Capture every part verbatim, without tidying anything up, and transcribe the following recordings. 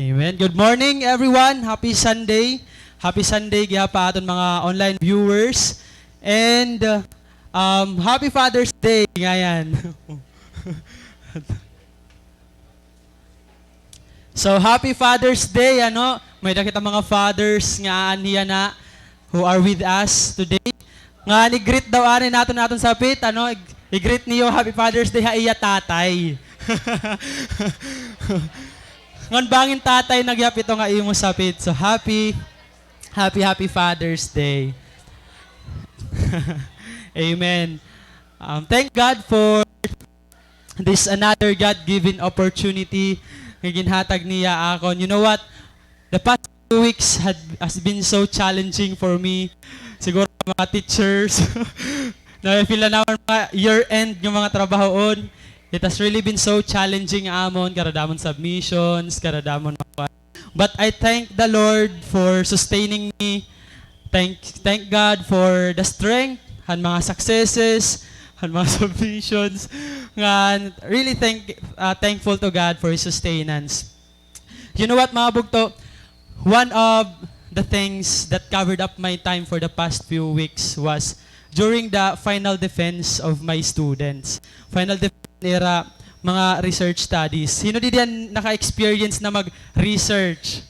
Amen. Good morning, everyone. Happy Sunday. Happy Sunday gihap ha aton mga online viewers. And, uh, um, happy Father's Day ngayon. So, happy Father's Day, ano? May-ada kita mga fathers nga aanhi yana who are with us today. Ngan i-greet daw anay naton, naton sapit, ano? I-, i-greet niyo, happy Father's Day ha iya tatay. Ngan bangin tatay na gihap ito nga imo sapit. So, happy, happy, happy Father's Day. Amen. Um, thank God for this another God-given opportunity nga ginhatag niya akon. You know what? The past two weeks had, has been so challenging for me. Siguro mga teachers, na-feel na naman mga year-end nga mga trabahoon. It has really been so challenging amon, karadamon submissions, karadamon mga But I thank the Lord for sustaining me. Thank, thank God for the strength, han mga successes, han mga submissions. Ngan, really thank, uh, thankful to God for His sustenance. You know what, mga bugto? One of the things that covered up my time for the past few weeks was during the final defense of my students. Final defense nira mga research studies. Sino didi an naka-experience na mag-research?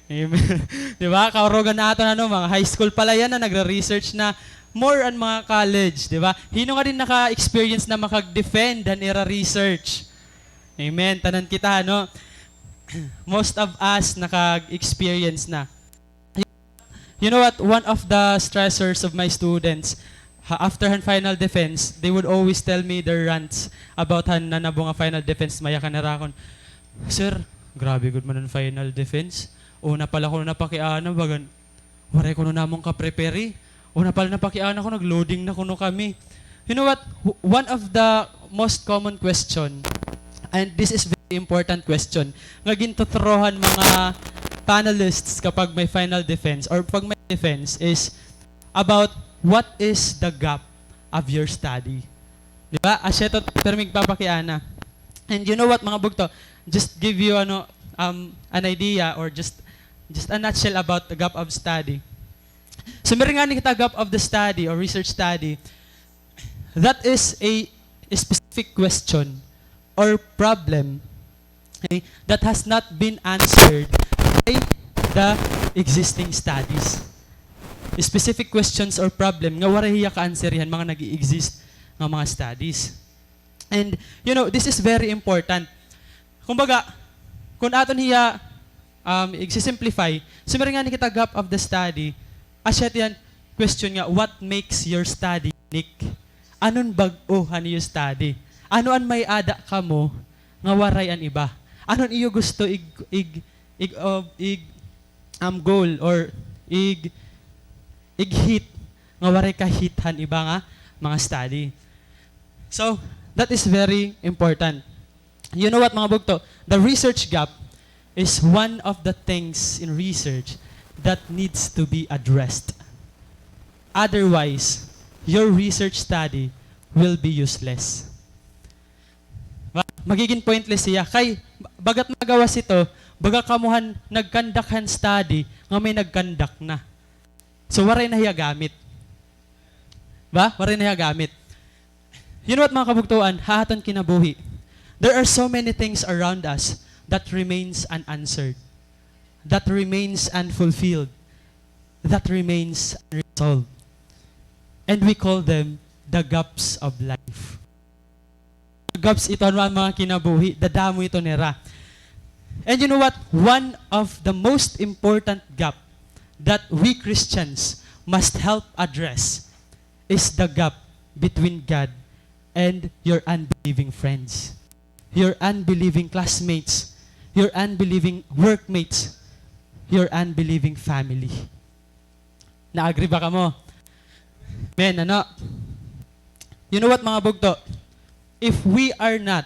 Amen. Di ba? Kaurugan na aton, ano, mga high school pa la yana, nagre-research na. More on mga college, di ba? Hino nga diri naka-experience na makag-defend han ira research? Amen. Tanan kita, no? Most of us naka-experience na. You know what? One of the stressors of my students, ha, after han final defense, they would always tell me their rants about han nanabo nga final defense. Mayakan nira akon, "Sir, grabe gud man an final defense. Una pa la kuno napakiana, bagan, waray kuno namon ka-prepare. Una pa la napakiana kuno, nag-loading na kuno kami." You know what? W-, one of the most common question, and this is very important question, nga gintuthrow han mga panelists kapag may final defense or pag may defense is about what is the gap of your study. Di ba? Asya ito, pirmi nagpapakiana. And you know what, mga bugto? Just give you, ano, um, an idea or just, just a nutshell about the gap of study. So, may-ada ngani kita gap of the study or research study. That is a specific question or problem, okay, that has not been answered by the existing studies. Specific questions or problem nga waray hiya ka-answer han mga nag-i-exist nga mga studies. And, you know, this is very important. Kumbaga, kun aton hiya, um, igsi-simplify, so may-ada ngani kita gap of the study, asya it iya question nga, what makes your study unique? Ano an bag-o han iyo study? Ano an may-ada kamo nga waray an iba? Ano an iyo gusto ig-, ig-, ig-, uh, ig-, um, goal or ig-, ig-hit nga waray ka-hit han iba nga mga study? So, that is very important. You know what, mga bugto? The research gap is one of the things in research that needs to be addressed. Otherwise, your research study will be useless. Ba? Magigin pointless hiya. Kay, bagat magawas ito, baga kamo han nag-conduct han study nga may nag-conduct na. So, waray na hiya gamit. Ba? Waray na hiya gamit. You know what, mga kabugtoan, ha aton kinabuhi, there are so many things around us that remains unanswered, that remains unfulfilled, that remains unresolved. And we call them the gaps of life. Gaps ito han mga kinabuhi, dadamo ito nira. And you know what? One of the most important gap that we Christians must help address is the gap between God and your unbelieving friends, your unbelieving classmates, your unbelieving workmates, your unbelieving family. Na-agree ba kamo? Amen, ano? You know what, mga bugto? If we are not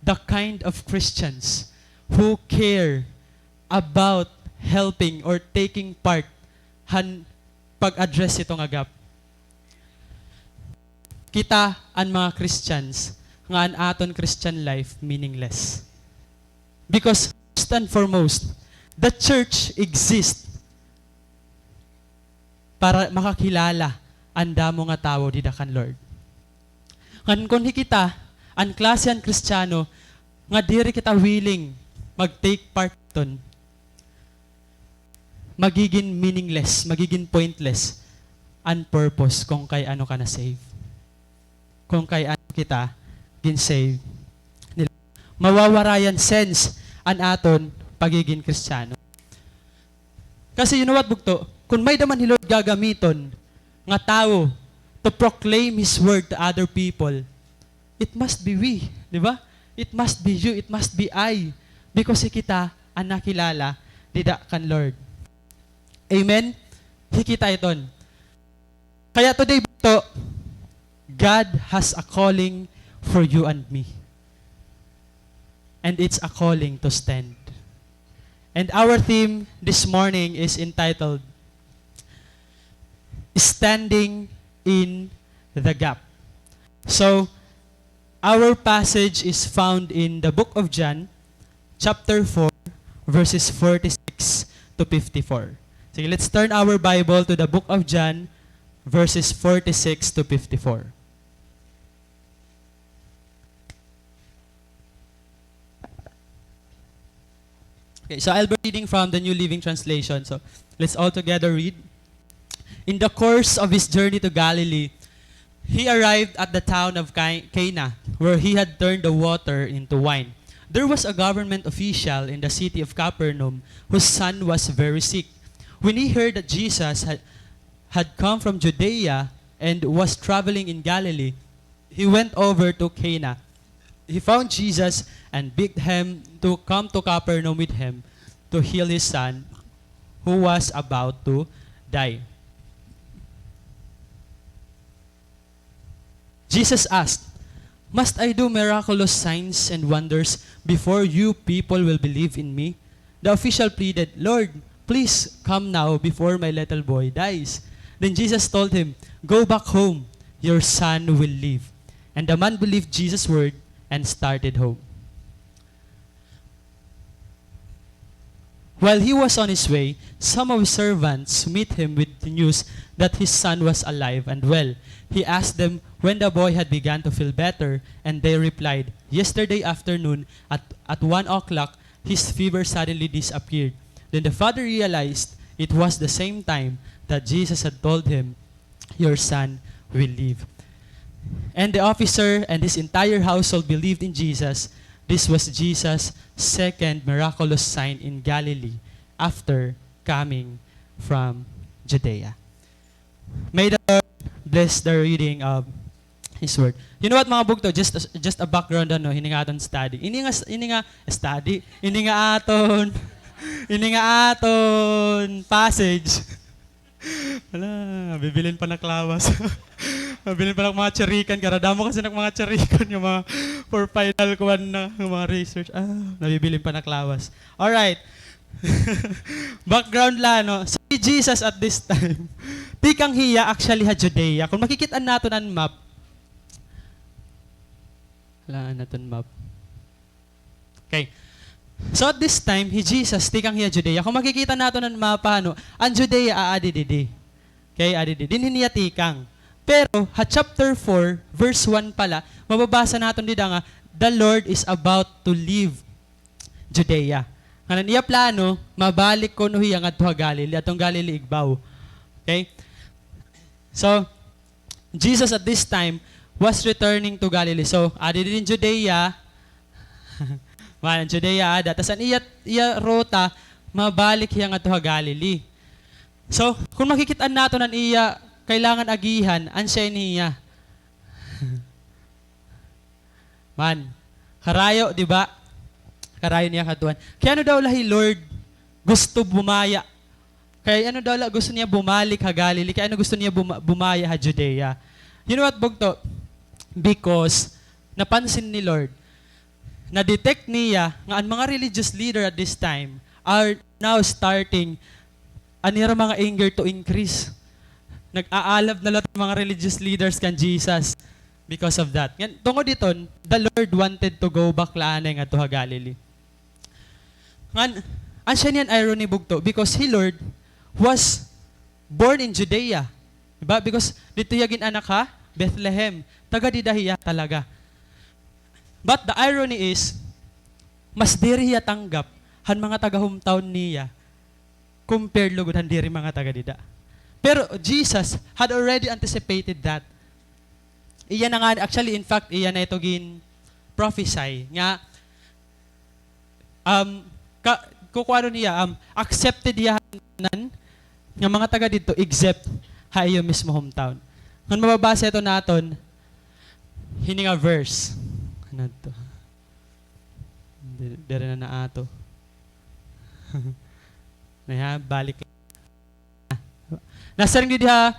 the kind of Christians who care about helping or taking part han pag-address hito nga gap, kita an mga Christians nga an aton Christian life meaningless. Because first and foremost, The church exists para makakilala an damo nga tawo dida kan Lord. Ngan kon hi kita, an klase han Kristiyano nga diri kita willing mag-take part hiton, magigin meaningless, magigin pointless an purpose kon kay ano ka na-save. Kon kay ano kita gin-save nila. Mawawara an sense an aton pagigin Kristiyano. Kasi you know what, bugto? Kon may-ada man hi Lord gagamiton nga tawo to proclaim His word to other people, it must be we, di ba? It must be you, it must be I. Because hi kita an nakilala dida kan Lord. Amen? Hi kita iton. Kaya today, bugto, God has a calling for you and me. And it's a calling to stand. And our theme this morning is entitled Standing in the Gap. So, our passage is found in the book of John, chapter four, verses forty-six to fifty-four. Sige, let's turn our Bible to the book of John, verses forty-six to fifty-four. Okay, so I'll be reading from the New Living Translation. So, let's all together read. In the course of his journey to Galilee, he arrived at the town of Ca-, Cana, where he had turned the water into wine. There was a government official in the city of Capernaum whose son was very sick. When he heard that Jesus had, had come from Judea and was traveling in Galilee, he went over to Cana. He found Jesus and begged him to come to Capernaum with him to heal his son, who was about to die. Jesus asked, "Must I do miraculous signs and wonders before you people will believe in me?" The official pleaded, "Lord, please come now before my little boy dies." Then Jesus told him, "Go back home. Your son will live." And the man believed Jesus' word and started home. While he was on his way, some of his servants met him with the news that his son was alive and well. He asked them when the boy had begun to feel better, and they replied, "Yesterday afternoon at, at one o'clock, his fever suddenly disappeared." Then the father realized it was the same time that Jesus had told him, "Your son will live." And the officer and his entire household believed in Jesus. This was Jesus' second miraculous sign in Galilee after coming from Judea. May the Lord bless the reading of His word. You know what, mga bugto? Just, just a background, ano, ini nga aton study. Ini nga, ini nga study. Ini nga aton, ini nga aton passage. Hala, nabibilin pa nak lawas. Nabibilin pa nak mga chirikan. Karadamo kasi nak mga chirikan nga mga for final kuan na, nga mga research. Ah, nabibilin pa nak lawas. Alright. Background la, no? So, hi Jesus at this time, tikang hiya actually ha Judea. Kon makikit-an naton an map, hala, an aton map. Okay. So, at this time, hi Jesus, tikang hiya Judea. Kon makikita naton an mapa, no, an Judea, aadi didi. Okay, aadi didi. Dinhi hiya tikang. Pero, ha chapter four, verse one pa la, mababasa naton dida nga, the Lord is about to leave Judea. Ngan an iya plano, mabalik kuno hiya ngadto ha Galilee, adtong Galilee igbaw. Okay? So, Jesus at this time was returning to Galilee. So, aadi didi in Judea. Man, Judea aada. Tas an iya, iya ruta, mabalik hiya ngadto ha Galilee. So, kon makikit-an naton an iya kailangan agihan, an siya ini hiya. Man, karayo, di ba? Karayo niya kaadtuan. Kay ano daw la hi Lord gusto bumaya? Kay ano daw la gusto niya bumalik ha Galilee? Kay ano gusto niya buma-, bumaya ha Judea? You know what, bugto? Because napansin ni Lord, na-detect niya nga an mga religious leader at this time are now starting an ira mga anger to increase. Nag-aalab na la an mga religious leaders kan Jesus because of that. Ngan, tungod hiton, the Lord wanted to go back la anay ngadto ha Galilee. Ngan, Asya niyan irony bugto, because hi Lord was born in Judea. Diba? Because didto hiya gin-anak ha Bethlehem. Taga dida hiya talaga. But the irony is, mas diri hiya tanggap han mga taga-hometown niya compared lugod han diri mga taga dida. Pero Jesus had already anticipated that. Iya na nga, actually, in fact, iya na ito gin-prophesy nga, um, ka-, kukuanon hiya, um, accepted hiya han tanan nga mga taga didto except ha iyo mismo hometown. Ngan mababasa ito naton hini nga verse. Ano to? Di-, diri na naato. Na ha, balik. Nasiring didi ha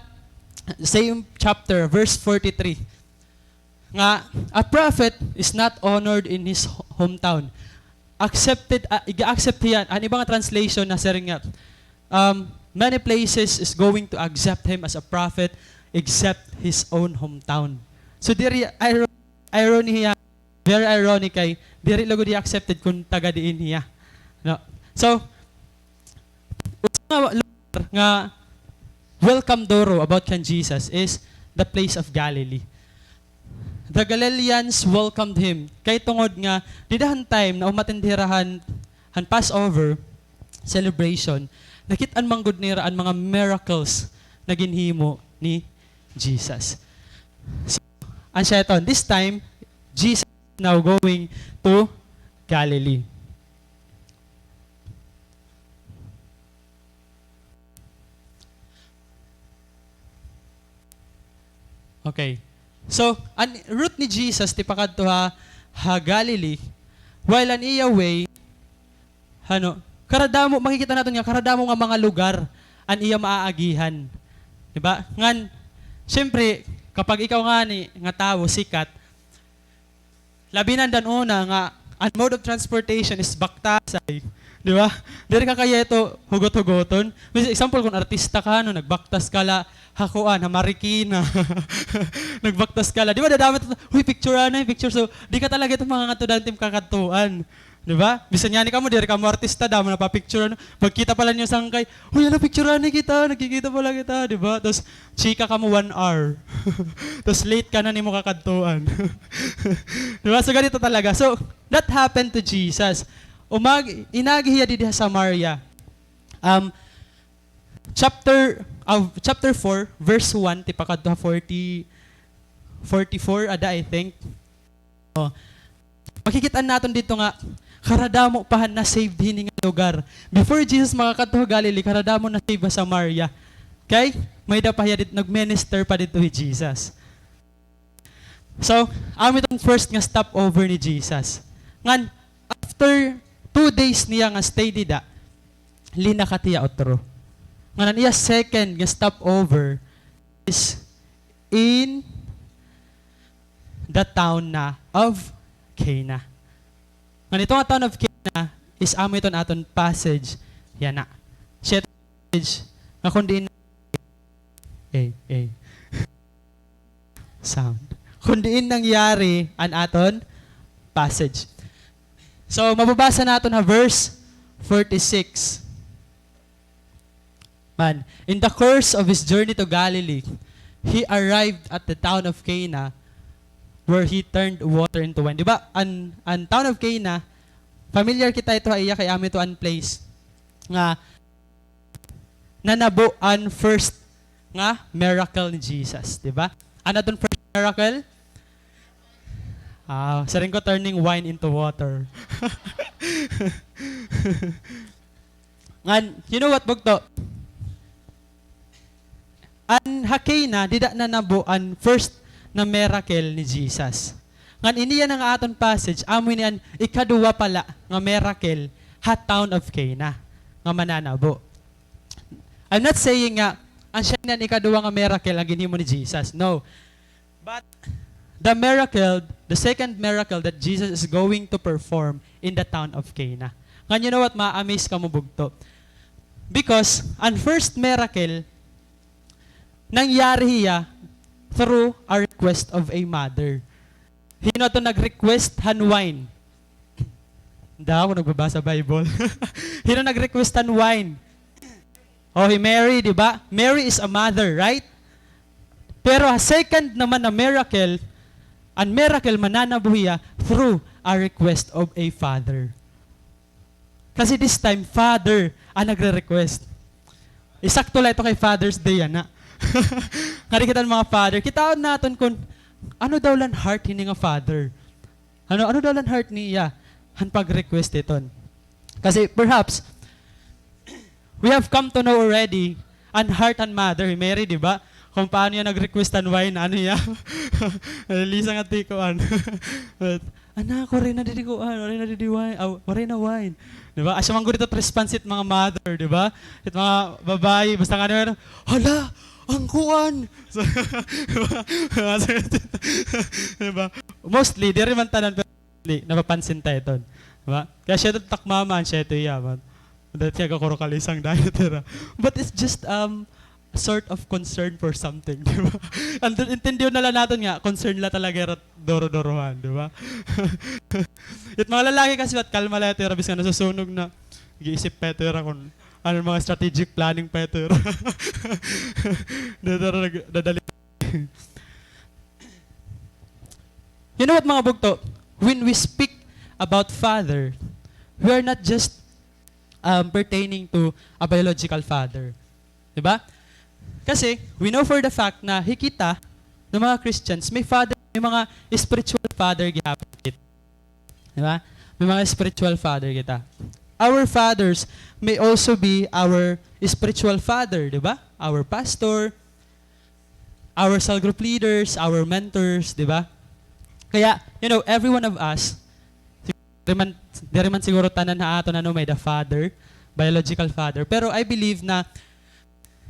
same chapter, verse forty-three, nga, "A prophet is not honored in his ho-, hometown." Accepted, ah, iga-accept hiya. An iba nga translation nasiring nga, um, "Many places is going to accept him as a prophet except his own hometown." So, diri, iro-, irony hiya. Very ironic kay diri lugod hiya accepted kon taga diin hiya. No? So, usa nga lugar nga welcome duro about kan Jesus is the place of Galilee. The Galileans welcomed him. Kay tungod nga, dida han time na umattend hira han, han Passover celebration, nakit-an man gud nira an mga miracles na ginhimo ni Jesus. So, an siya iton, this time, Jesus now going to Galilee. Okay. So, an route ni Jesus tipakadto ha, ha Galilee, while an iya way, ano, karadamo, makikita naton nga karadamo nga mga lugar an iya maaagihan. Di ba? Ngan, siyempre, kapag ikaw ngani nga tawo, sikat, labi na an una nga, an mode of transportation is baktasay. Di ba? Diri ka kaya ito hugot-hugoton. Mis-, example, kon artista ka, no, nagbaktas ka la, ha kuan, ha Marikina. Nagbaktas ka la. Di ba, dadamo ito, "Huy, picture anay, picture." So, di ka talaga ito mangangadto dantim kakadtuan. Di ba? Bisan ngani kamo, diri kamo artista, damo na pa picture, ano. Pagkita pa la niyo sangkay, "Uy, hala, picture anay kita, nagkikita pa la kita," di ba? Tapos, chika kamo one hour. Tapos, late ka na nimo kakadtuan. Di ba? So, ganito talaga. So, that happened to Jesus. Umag-, inagi hiya didi ha Samaria. Um, chapter, uh, chapter four, verse one, tipakadto ha forty, forty-four, ada, I think. Oh. Makikit-an naton didto nga, karadamo pa han na-save hini nga lugar. Before Jesus makakadto ha Galilee, karadamo na-save ha Samaria. Kay, may-ada pa hiya didto, nag-minister pa didto hi Jesus. So, amo iton first nga stopover ni Jesus. Ngan, after two days niya nga stay dida, linakat hiya utro. Ngan an iya second nga stopover is in the town na of Cana. Ngan ito nga town of Cana is amo iton aton passage yana. Siya iton passage nga kon diin, eh, eh. Sound. Kon diin nangyari an aton passage. So, mababasa naton ha verse forty-six. Man, in the course of his journey to Galilee, he arrived at the town of Cana, where he turned water into wine. Di ba, an, an town of Cana, familiar kita ito ha iya kay amo ito an place nga nanabo an first nga miracle ni Jesus, di ba? Ano aton first miracle? Ah, siring ko, turning wine into water. Ngan, you know what, bugto? An ha Cana, dida nanabo an first na miracle ni Jesus. Ngan ini yana nga aton passage, amo ini an ikaduha pa la nga miracle ha town of Cana nga mananabo. I'm not saying nga an siya ini an ikaduha nga miracle an ginhimo ni Jesus. No. But the miracle, the second miracle that Jesus is going to perform in the town of Cana. Ngan, you know what, ma-amaze kamo, bugto. Because an first miracle, nangyari hiya through a request of a mother. Hin-o ato nag-request han wine? Daw, ako nagbabasa Bible. Hin-o nag-request han wine? O, hi Mary, di ba? Mary is a mother, right? Pero ha second naman na miracle, an miracle mananabo hiya through a request of a father. Kasi this time, father an nagre-request. Isakto la ito kay Father's Day, yana. Ngadi kita mga father, kitaon naton kon ano daw la an heart hini nga father. Ano, ano daw la an heart niya han pag-request iton. Kasi perhaps, we have come to know already an heart han mother, hi Mary, di ba? Kon paano hiya nag-request han wine, ano hiya? Nalilisan nga tikuan. But, "Anak, waray na didi kuan, waray na didi wine, ah, waray na wine." Di ba? Asya man gud it response it mga mother, di ba? It mga babayi, basta nga ano, "Hala, an kuan!" So, di ba? Mostly, diri man tanan, pero mostly, napapansin ta iton. Di ba? Kay asya ito it ak mama, asya ito hiya, man. Dati kay gakuro kalisang dayon, tira. But it's just, um, a sort of concern for something, di ba? An intindihon na la naton nga, concern la talaga hira duro-durohan, di ba? It mga lalaki kasi, kalma la ito hira, bisan nasusunog na, nag-iisip pa ito hira kon ano mga strategic planning pa ito hira. Dito na nag-, dadali. You know what, mga bugto? When we speak about father, we are not just, um, pertaining to a biological father. Di ba? Kasi, we know for the fact na hi kita, nga mga Christians, may father, may mga spiritual father gihapon kita. Di ba? May mga spiritual father kita. Our fathers may also be our spiritual father, di ba? Our pastor, our cell group leaders, our mentors, di ba? Kaya, you know, every one of us, diri man, diri man siguro tanan ha aton, ano, may the father, biological father. Pero I believe na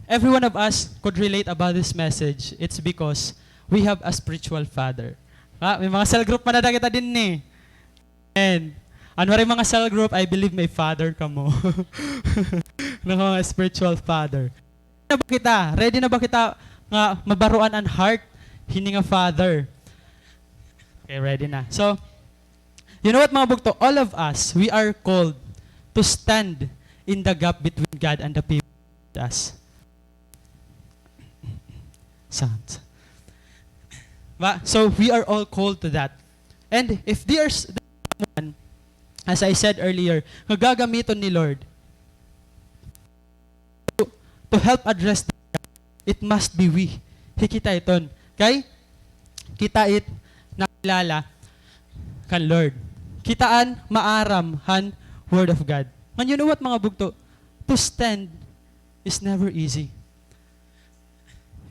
every one of us could relate about this message. It's because we have a spiritual father. Ah, may mga cell group man ada kita dinhi. And, an waray mga cell group, I believe may father kamo. Nako, mga spiritual father. Na ba kita? Ready na ba kita nga mabaroan an heart hini nga father? Okay, ready na. So, you know what, mga bugto? All of us, we are called to stand in the gap between God and the people around us. Sounds. Ba? So, we are all called to that. And if there's someone, as I said earlier, nga gagamiton ni Lord, to, to help address the gap, it must be we. Hi kita iton. Kay kita it nakilala kan Lord. Kita an maaram han Word of God. Ngan, you know what, mga bugto? To stand is never easy.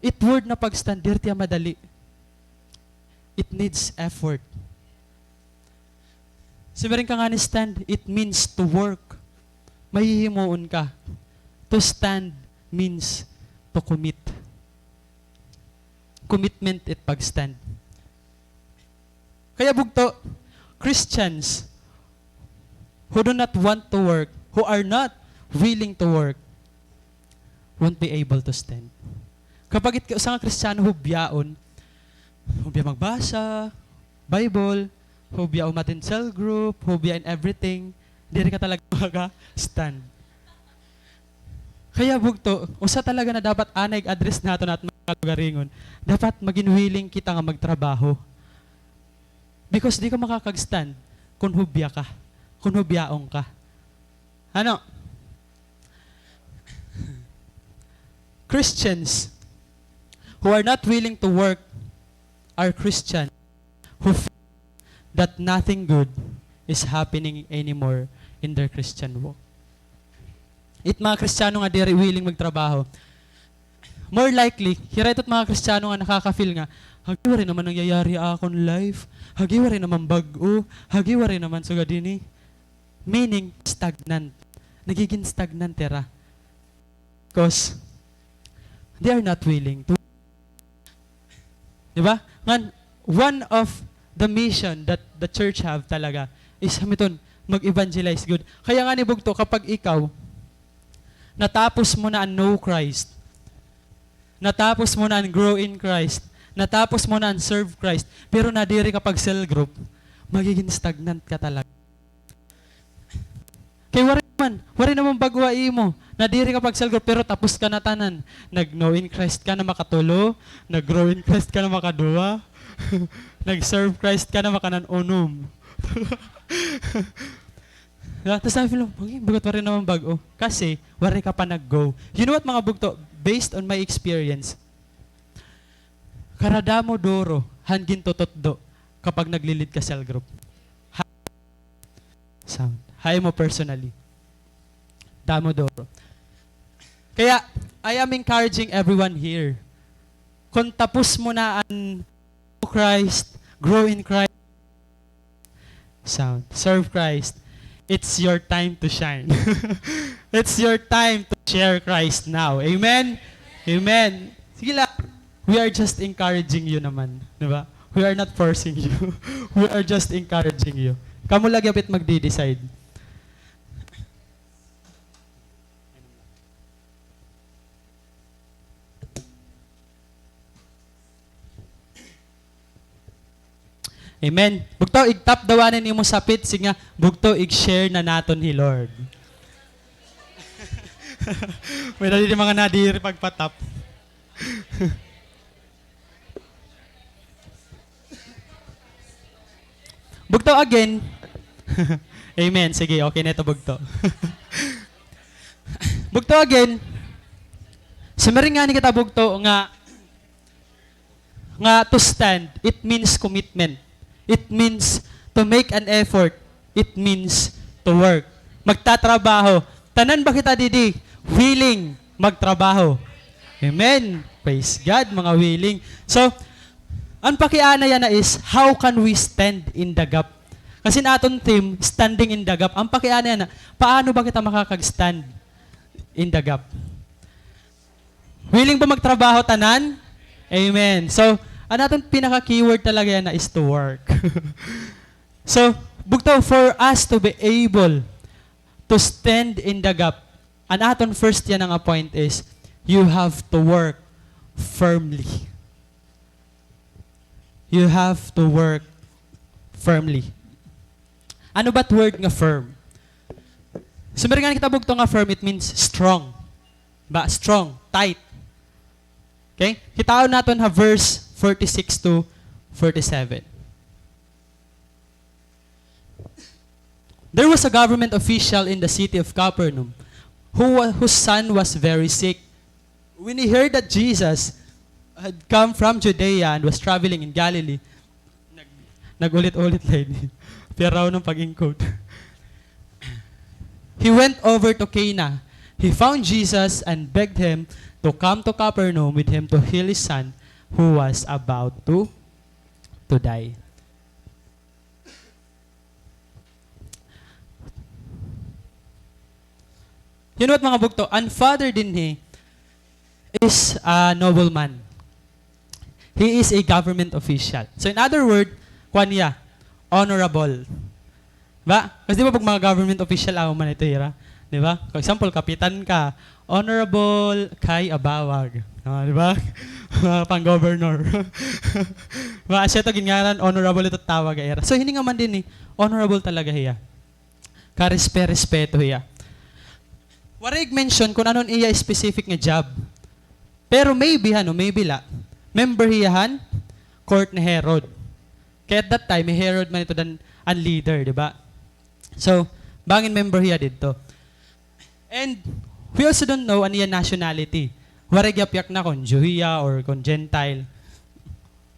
It word na pag-stand, diri tiya madali. It needs effort. Siring ka ngani stand, it means to work. Mahihimuon ka. To stand means to commit. Commitment it pag-stand. Kaya bugto, Christians who do not want to work, who are not willing to work, won't be able to stand. Kapag it-, usa nga Kristiyano hubyaon, hubya magbasa, Bible, hubya umattend cell group, hubya in everything, diri ka talaga makaka-stand. Kaya bugto, usa talaga na dapat anay ig-address naton at mga kalugaringon, dapat magin willing kita nga magtrabaho. Because di ka makakag-stand kon hubya ka, kon hubyaon ka. Ano? Christians who are not willing to work are Christian who feel that nothing good is happening anymore in their Christian walk. It mga Kristiyano nga diri willing magtrabaho, more likely, hira ito it mga Kristiyano nga nakaka-feel nga, "Hagi, waray naman nangyayari ha akon life. Hagi, waray naman bag-o. Hagi, waray naman sugad hini." Meaning, stagnant. Nagiging stagnant hira. 'Cause they are not willing to. Di ba? Ngan, one of the mission that the church have talaga is hamiton, mag-evangelize gud. Kaya ngani bugto, kapag ikaw, natapos mo na an Know Christ, natapos mo na an Grow in Christ, natapos mo na an Serve Christ, pero nadiri ka pag cell group, magiging stagnant ka talaga. Kay waray naman, waray naman bag-o ha imo. Nadiri ka pag-cell group, pero tapos ka na tanan. Nag-know in Christ ka na makatulo, nag-grow in Christ ka na makaduha, nag-serve Christ ka na makanan-unom. Diba? Tapos sabi mo, "Uy, bagat waray naman bag-o." Kasi, waray ka pa nag-go. You know what, mga bugto? Based on my experience, karadamo duro han gintututdo kapag nagli-lead ka cell group. Ha-, sound. Ha imo personally. Damo duro. Kaya, I am encouraging everyone here. Kung tapos mo na an Christ, grow in Christ, sound. Serve Christ. It's your time to shine. It's your time to share Christ now. Amen? Amen. Sige la, we are just encouraging you naman. Di ba? We are not forcing you. We are just encouraging you. Kamo la gihapon it magde-decide. Amen. Bugto, ig-tap daw anay an imo sapit, sige nga, bugto, ig-share na naton hi Lord. May dali di mga nadiri pagpa-tap. Bugto again. Amen. Sige, okay na ito, bugto. Bugto again. Siring ngani kita, bugto, nga nga to stand, it means commitment. It means to make an effort. It means to work. Magtatrabaho. Tanan ba kita didi willing magtrabaho? Amen. Praise God, mga willing. So, an pakiana yana is, how can we stand in the gap? Kasi an aton theme, standing in the gap. An pakiana yana, paano ba kita makakag-stand in the gap? Willing ba magtrabaho tanan? Amen. So, an aton pinaka-keyword talaga yana is to work. So, bugto, for us to be able to stand in the gap, an aton first yana nga point is, you have to work firmly. You have to work firmly. Ano ba it word nga firm? Siring ngani kita, bugto, nga firm, it means strong. Ba, strong, tight. Okay? Kitaon naton ha verse forty-six to forty-seven. There was a government official in the city of Capernaum who wa-, whose son was very sick. When he heard that Jesus had come from Judea and was traveling in Galilee, nag-, nag-ulit-ulit la ini. Piyaraw ng pag-encode. He went over to Cana. He found Jesus and begged him to come to Capernaum with him to heal his son who was about to, to die. You know what, mga bugto? An father dinhi is a nobleman. He is a government official. So, in other word, kuan hiya, honorable. Ba? Kasi di ba pag mga government official, amo man ito hira. Di ba? For example, kapitan ka, Honorable Kay Abawag. Ah, di ba? Mga pang-governor. Ba, siya to gingaran, honorable ito tawag ha ira. So, hini nga man dinhi, honorable talaga hiya. Karespe-respeto hiya. Waray ig-mention kun ano an iya specific nga job. Pero maybe, ano, maybe la, member hiya han court ni Herod. Kay at that time, hi Herod man ito dan an leader, di ba? So, bangin member hiya didto. And we also don't know an iya nationality. Waray gihap yakna kun Jew hiya or kun Gentile.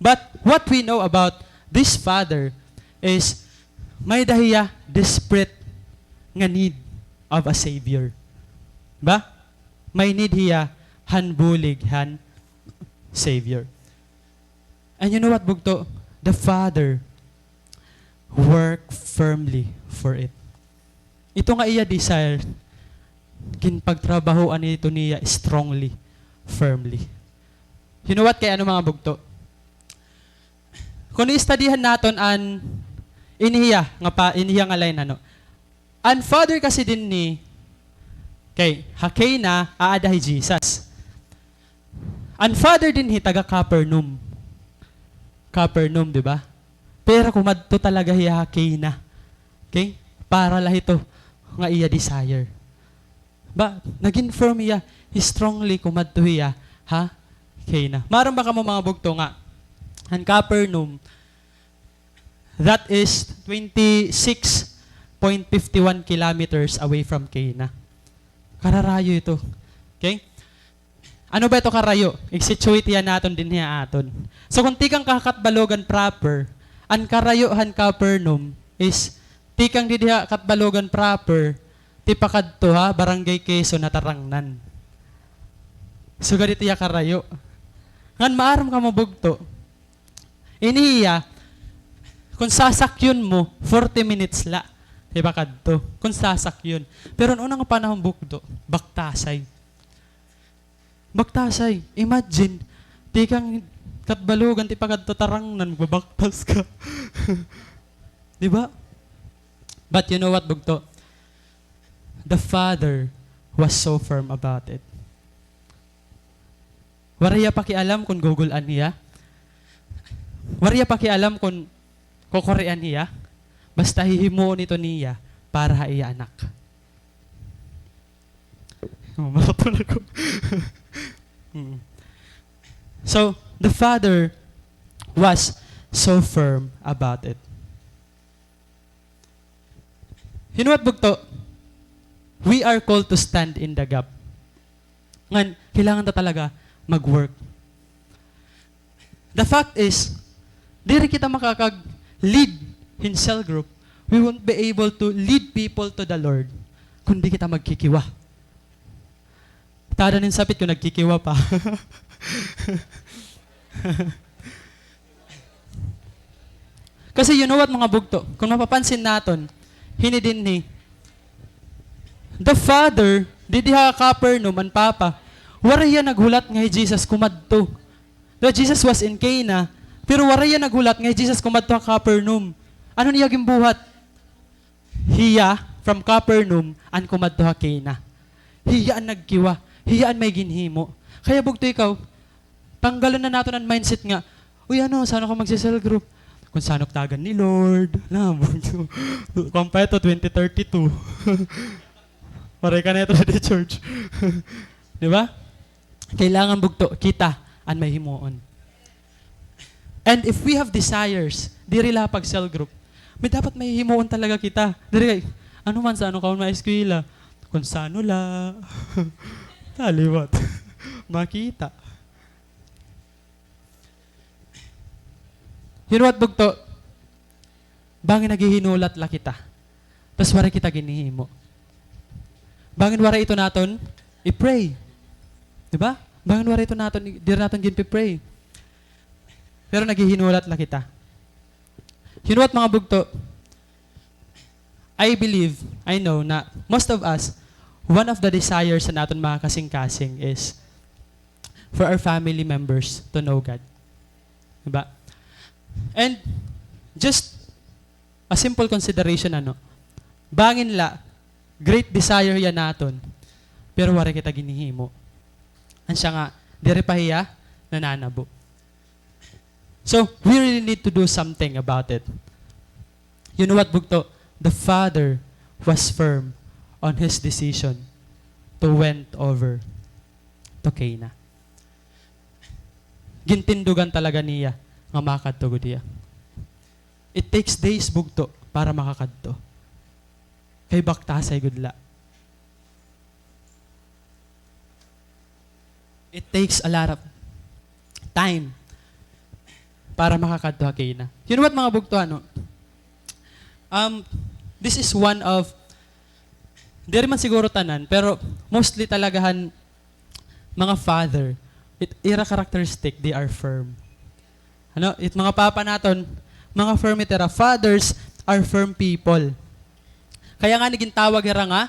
But what we know about this father is may-ada hiya desperate nga need of a savior. Ba? May need hiya han bulig han savior. And you know what, bugto? The father work firmly for it. Ito nga iya desire, ginpagtrabahoan ito niya strongly, firmly. You know what? Kay ano, mga bugto? Kun i-studyhan naton an ini hiya nga pa, ini hiya nga line, ano? An father kasi dinhi, kay ha Cana, aada hi Jesus. An father dinhi, taga Capernaum. Capernaum, di ba? Pero kumadto talaga hiya ha Cana. Okay? Para la hito nga iya desire. Ba, nag-confirm hiya, strongly kumadto hiya ha Cana. Maaram ba kamo, mga bugto, nga an Capernaum, that is twenty-six point fifty-one kilometers away from Cana. Kararayo ito. Okay? Ano ba ito karayo? I-situate hiya naton dinhi ha aton. So, kung tikang ka ha Catbalogan proper, an karayo han Capernaum is tikang didi ha Catbalogan proper, tipakadto ha Barangay Quezon ha Tarangnan. Sugad ito hiya karayo. Ngan maaram kamo, bugto. Ini hiya, kung sasakyon mo, forty minutes la. Tipakadto. Kung sasakyon. Pero an una nga panahon, bugto, baktasay. Baktasay. Imagine, tikang Catbalogan, tipakadto Tarangnan, magbabaktas ka. Di ba? But you know what, bugto? The father was so firm about it. Waray hiya pakialam kon gugul-an hiya. Waray hiya pakialam kon kukurian hiya. Basta hihimuon ito niya para ha iya anak. Oh, maraton ako. Mm. So, the father was so firm about it. You know what, bugto? We are called to stand in the gap. Ngan, kailangan ta talaga mag-work. The fact is, diri kita makakag-lead hin cell group. We won't be able to lead people to the Lord kung di kita magkikiwa. Tada nin sapit ko, nagkikiwa pa. Kasi you know what, mga bugto? Kung mapapansin naton, hini dinhi, the father, didi ha Capernaum, an papa, waray hiya naghulat nga hi Jesus kumadto. Though Jesus was in Cana, pero waray hiya naghulat nga hi Jesus kumadto ha Capernaum. Ano an iya ginbuhat? Hiya, from Capernaum, an kumadto ha Cana. Hiya an nagkiwa. Hiya an may ginhimo. Kaya bugto ikaw, tanggalan na naton an mindset nga, "Uy, ano, san-o ka magse-cell group? Kung san-o ak tagan ni Lord." Na, bugto. Kuwan pa ito, twenty thirty-two. Waray ka na ito sa church. Di ba? Kailangan, bugto, kita an may himuon. And if we have desires, diri la pag-cell group, may dapat may himuon talaga kita. Diri kay, "Ano man, san-o ka man maeskwela?" Kung san-o la. Taliwat. Makita. You know what, bugto? Bangin naghihinulat la kita. Tas waray kita ginhihimo. Bangin waray ito naton i-pray. Di ba? Bangin waray ito naton, diri naton ginpi-pray. Pero naghihinulat la kita. You know what, mga bugto? I believe, I know na most of us, one of the desires sa naton mga kasingkasing is for our family members to know God. Di ba? And just a simple consideration, ano? Bangin la, great desire hiya naton, pero waray kita ginhihimo. Asya nga, diri pa hiya nananabo. So, we really need to do something about it. You know what, bugto? The father was firm on his decision to went over to Cana. Gintindugan talaga niya nga makadto gud hiya. It takes days, bugto, para makakadto. Kay baktasay gud la. It takes a lot of time para makakadto ha Cana. You know what, mga bugto, ano? Um, this is one of, diri man siguro tanan, pero mostly talaga han mga father, it, ira characteristic, they are firm. Ano, it mga papa naton, mga firm it ira. Fathers are firm people. Kaya ngani gintawag hira nga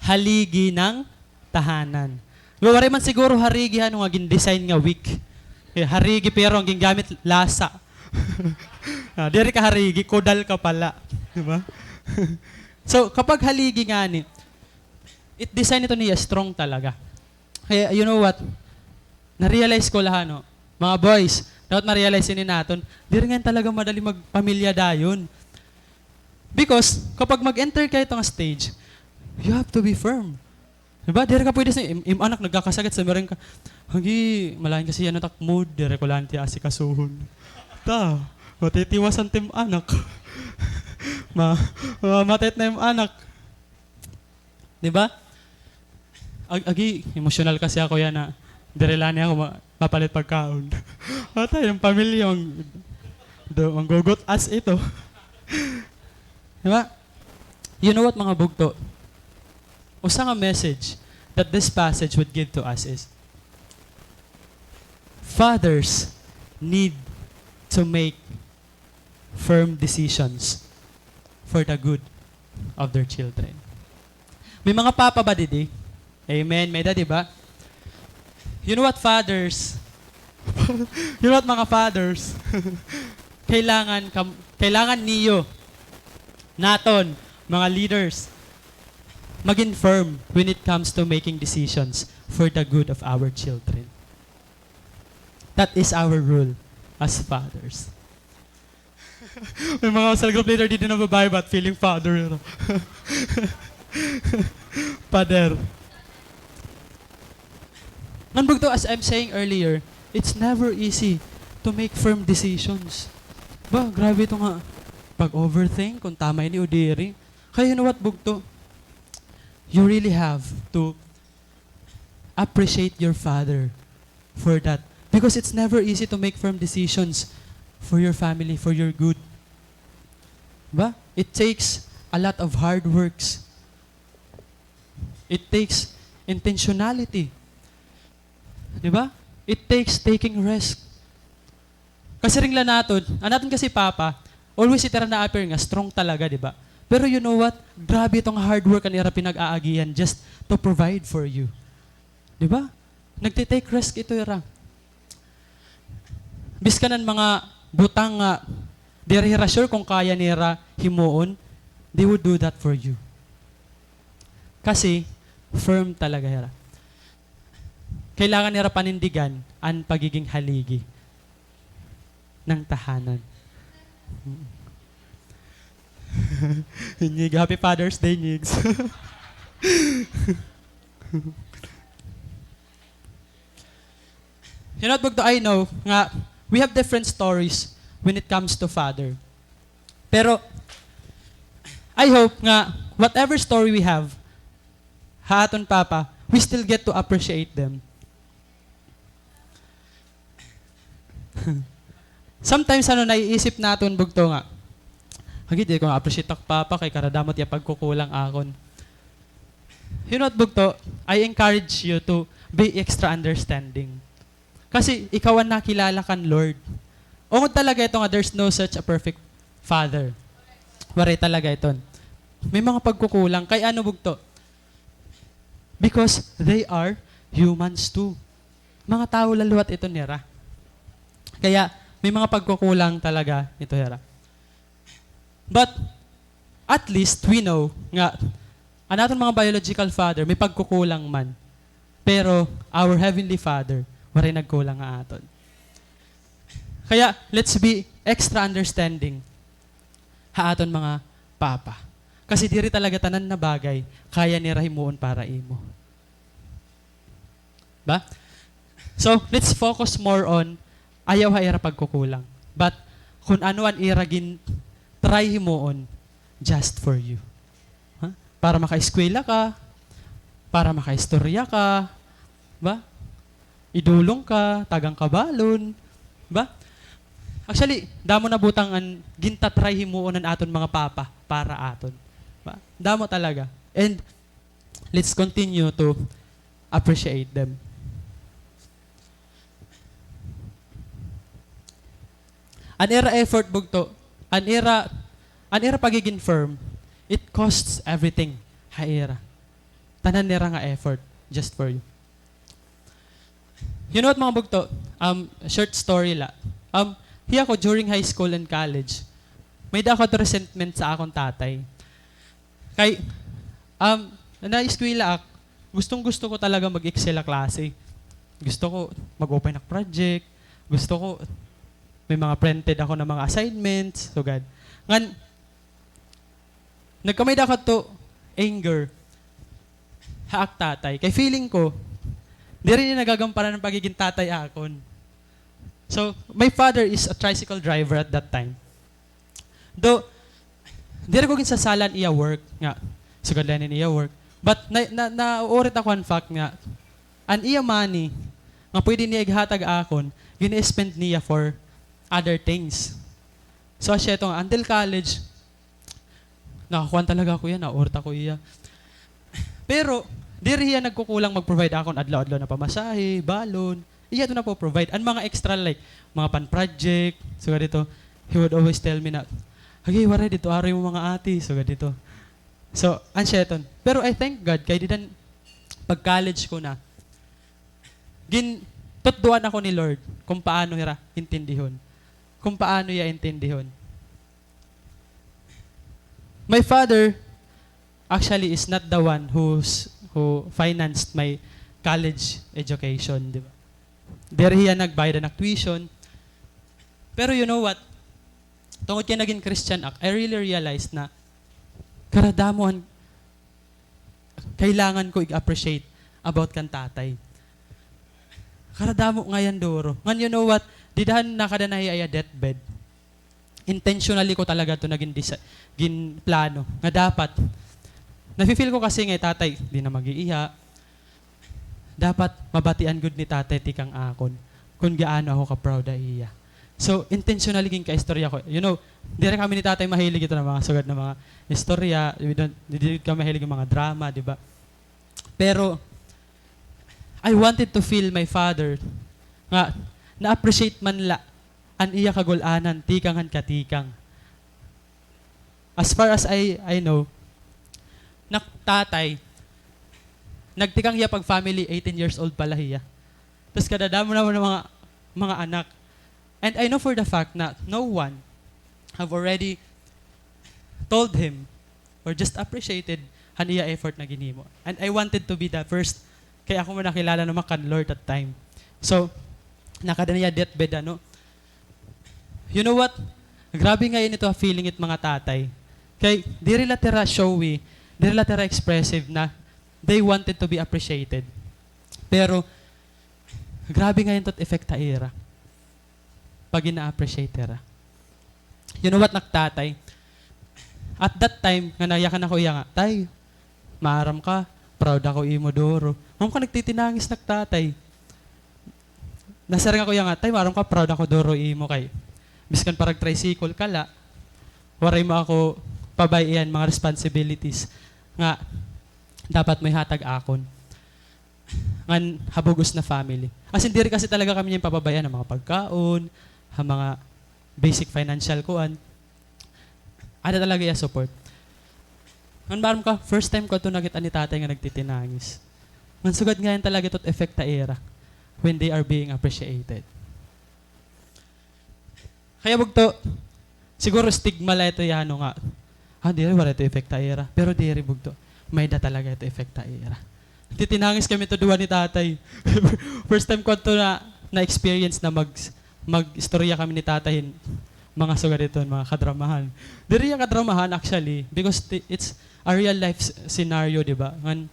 haligi ng tahanan. Waray man siguro harigi han nga gin-design nga weak. Eh, harigi pero an gingamit lasa. Ah, diri ka harigi, kudal ka pala. Di ba? So, kapag haligi ngani, it design ito niya strong talaga. Kaya, you know what? Na-realize ko la, ano, mga boys, dapat ma-realize ini naton, diri ngani talaga madali magpamilya dayon. Because kapag mag-enter ka ito nga stage, you have to be firm. Di ba? Diri ka pwede sa im, im anak nagkakasakit sa mereng ka. Hagi, malain kasi yana tak mood, diri ko lang ti asikasuhon. Ta, matitiwasan tim anak. Ma, mamatit na im anak. Di ba? Ag-, agi, emosyonal kasi ako yana. Diri la niya ako ma-, mapalit pagkaon. Atay, an pamilya, mang-, do, manggugot-as ito. Di ba? You know what, mga bugto? Usa nga message that this passage would give to us is, fathers need to make firm decisions for the good of their children. May mga papa ba didi? Amen. May-ada, di ba? You know what, fathers? You know what, mga fathers? Kailangan kam-, kailangan niyo, naton, mga leaders, maging firm when it comes to making decisions for the good of our children. That is our role as fathers. May mga cell group leader didi na babae, but feeling father, you know. Father. Ngan bugto, as I'm saying earlier, it's never easy to make firm decisions. Ba, grabe ito nga pag-overthink kung tama ini o diri. Kaya you know what, bugto? You really have to appreciate your father for that. Because it's never easy to make firm decisions for your family, for your good. Ba? It takes a lot of hard works. It takes intentionality. Di ba? It takes taking risk. Kasiring la naton, an aton kasi papa, always ita hira na-appear nga strong talaga, di ba? Pero you know what? Grabe ito nga hard work an ira pinag-aagihan just to provide for you. Di ba? Nagte-take risk ito hira. Bisan an mga butang nga diri hira sure kung kaya nira himuon, they would do that for you. Kasi firm talaga hira. Kailangan nira panindigan an pagiging haligi ng tahanan. Nyig, happy Father's Day, Nyigs. You know what, bugto, I know nga we have different stories when it comes to father. Pero I hope nga whatever story we have, ha aton papa, we still get to appreciate them. Sometimes, ano, naiisip naton, bugto, nga, "Hagi, diri ko nga-appreciate ak papa kay karadamo it iya pagkukulang akon." You know what, bugto? I encourage you to be extra understanding. Kasi ikaw an nakilala kan Lord. Ungod talaga ito nga there's no such a perfect father. Waray talaga iton. May mga pagkukulang. Kay ano, bugto? Because they are humans too. Mga tawo la liwat iton hira. Kaya may mga pagkukulang talaga ito hira. But at least we know nga an aton mga biological father may pagkukulang man. Pero our Heavenly Father, waray nagkulang ha aton. Kaya let's be extra understanding ha aton mga papa. Kasi diri talaga tanan na bagay kaya nira himuon para imo. Ba? So, let's focus more on ayaw ha ira pagkukulang. But kun ano an ira gin-try himuon just for you. Ha? Para makaeskwela ka, para makaistorya ka, ba? Idulong ka, tagan ka balon, ba? Actually, damo na butang an ginta-try himuon an aton mga papa para aton. Ba? Damo talaga. And let's continue to appreciate them. An ira effort, bugto, an ira, an ira pagiging firm, it costs everything ha ira. Tanan nira nga effort, just for you. You know what, mga bugto? Um, short story la. Um, hiya ko during high school and college, may-ada ako resentment sa akon tatay. Kay, um, naeskwela ak, gustong-gusto ko talaga mag-excel ha klase. Gusto ko mag-open ak project. Gusto ko may mga printed ako na mga assignments. Sugad. Ngan, nagkamay-ada ako to anger ha ak tatay. Kay feeling ko, diri niya nagagampanan an pagigin tatay akon. So, my father is a tricycle driver at that time. Though, diri ko ginsasala an iya work nga, sugad la ini an iya work. But na, na, nauurit ako an fact nga, an iya money, nga pwede niya ighatag akon, gini-spend niya for other things. So, asya ito nga, until college, nakakuan talaga ako iya, nauurit ako iya. Pero, diri hiya nagkukulang mag-provide akon adlaw-adlaw na pamasahe, balon. Iya ito napo-provide. An mga extra, like, mga pan-project, sugad ito, he would always tell me na, "Agi, waray, didto aro imo mga ate," sugad ito. So, an siya iton. Pero I thank God, kay dida han pag-college ko na, gintutdoan ako ni Lord kung paano hira intindihon. Kung paano iya intindihon. My father actually is not the one who's, who financed my college education, di ba? Diri hiya nagbayad han ak tuition. Pero you know what? Tungod kay nagin Christian ak, I really realized na karadamo an kailangan ko i-appreciate about kan tatay. Karadamo ngay-an duro. Ngan, you know what? Dida han nakada na hiya ha iya deathbed, intentionally ko talaga ito na gindesa-, ginplano nga dapat, nafi-feel ko kasi nga hi tatay, di na mag-iiha. Dapat mabatian gud ni tatay tikang akon kon gaano ako ka-proud ha iya. So, intentionally ginkaistorya ko. You know, diri kami ni tatay mahilig ito na mga sugad na mga istorya. We don't, di, di kami mahilig hin mga drama, di ba? Pero, I wanted to feel my father nga na-appreciate man la an iya kagul-anan tikang han katikang. As far as I, I know, nak tatay, nagtikang hiya pag family, eighteen years old pa la hiya. Tas kadadamo na man an mga, mga anak. And I know for the fact na no one have already told him or just appreciated han iya effort na ginhimo. And I wanted to be the first, kay ako man nakilala naman kan Lord that time. So, nakada na hiya deathbed, ano? You know what? Grabe ngay-an ito ha feeling it mga tatay. Kay, diri la ito hira showy, diri la ito hira expressive na they wanted to be appreciated. Pero, grabe ngay-an ito it effect ha ira pag ina-appreciate hira. You know what, nak tatay? At that time, nga nayakan ako iya nga, "Tay, maaram ka, proud ako imo duro." Maaram ka, nagtitinangis nak tatay. Nasiring ako iya nga, "Tay, maaram ka, proud ako duro imo kay biskan parag-tricycle ka la, waray mo ako pabay-i han mga responsibilities nga dapat mo ihatag akon." Ngan ha bug-os na family. As in, diri kasi talaga kami niya ginpapabay-an ha mga pagkaon, ha mga basic financial kuan. Ada talaga iya support. Ngan maaram ka, first time ko ito nakit-an ni tatay nga nagtitinangis. Ngan sugad ngay-an talaga ito it effect ha ira when they are being appreciated. Kaya bugto, siguro stigma la ito iya, ano nga, "Ah, diri, waray ito effect ha ira." Pero diri, bugto, may-ada talaga ito effect ha ira. Nagtitinangis kami ito duha ni tatay. First time ko ito na, na-experience na mag-, mag-istorya kami ni tatay hin mga sugad iton, mga kadramahan. Diri iya kadramahan, actually, because ti-, it's a real life s-, scenario, di ba? Ngan,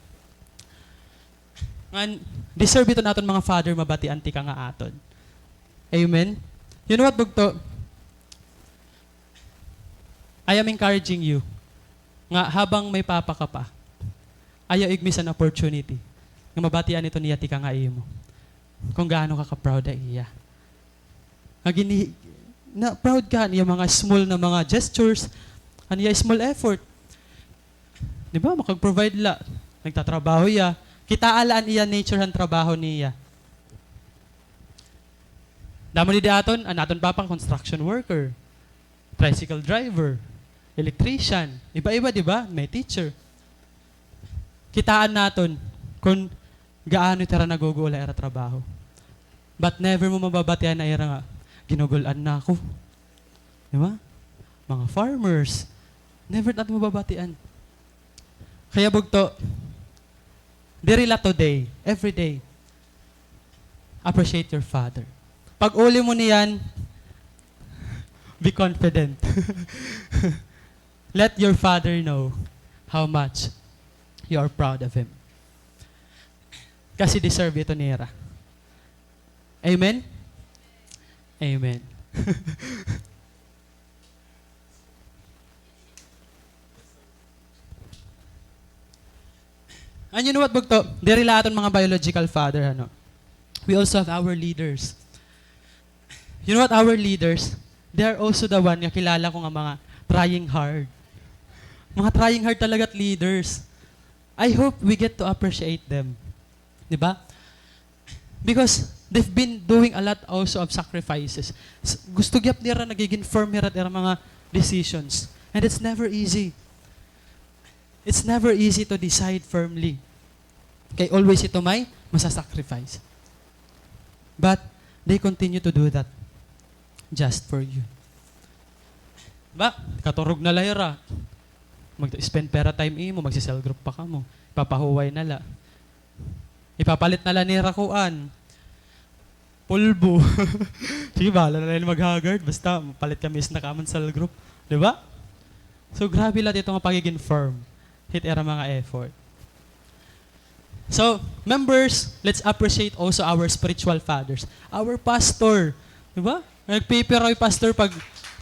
ngan, deserve ito naton mga father mabatian tikang ha aton. Amen? You know what, bugto? I am encouraging you nga habang may papa ka pa, ayaw ig-miss an opportunity nga mabatian ito niya tikang ha imo. Kung gaano ka ka-proud ha iya. Nga gini-, na proud ka han iya mga small na mga gestures, han iya small effort. Di ba? Makag-provide la. Nagtatrabaho hiya. Kitaa la an iya nature han trabaho niya. Damo didi aton, an aton papa, construction worker, tricycle driver, electrician, iba-iba, di ba? May teacher. Kitaan naton kon gaano it ira naguguol ha ira trabaho. But never mo mababatian ha ira nga, "Ginugul-an na ako." Di ba? Mga farmers, never naton mababatian. Kaya bugto, diri la today, every day, appreciate your father. Pag-uli mo niyan, be confident. Let your father know how much you are proud of him. Kasi deserve ito nira. Amen? Amen. And you know what, bugto? Diri la aton mga biological father, ano? We also have our leaders. You know what, our leaders, they are also the one nga kilala ko nga mga trying hard. Mga trying hard talaga at leaders. I hope we get to appreciate them. Di ba? Because they've been doing a lot also of sacrifices. S-, gusto gyap nira nagiging firm hira at ira mga decisions. And it's never easy. It's never easy to decide firmly. Kay always ito may masasacrifice. But they continue to do that just for you. Ba, katurog na la hira. Mag-spend pera time imo, magse-cell group pa kamo. Ipapahuway na la. Ipapalit na la nira kuan. Pulbo. Sige, bahala na la hin mag-haggard. Basta, palit kami snack amon cell group. Di ba? So, grabe la ito nga pagiging firm hit ira mga effort. So, members, let's appreciate also our spiritual fathers. Our pastor, di ba? Nagpipiraw hi pastor pag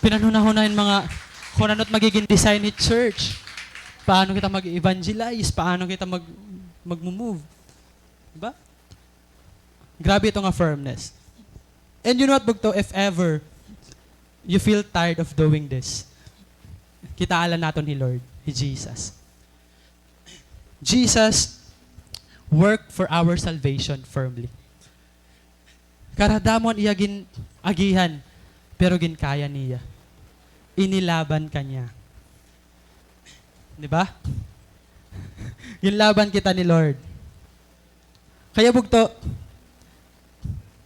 pinanhunahuna hin mga kun ano it magiging design hit church. Paano kita mag-evangelize? Paano kita mag-, magmo-move? Di ba? Grabe ito nga firmness. And you know what, bugto? If ever you feel tired of doing this, kitaa la naton hi Lord, hi Jesus. Jesus work for our salvation firmly. Karadamo an iya gin-agihan, pero ginkaya niya. Inilaban ka niya. Di ba? Ginlaban kita ni Lord. Kaya bugto,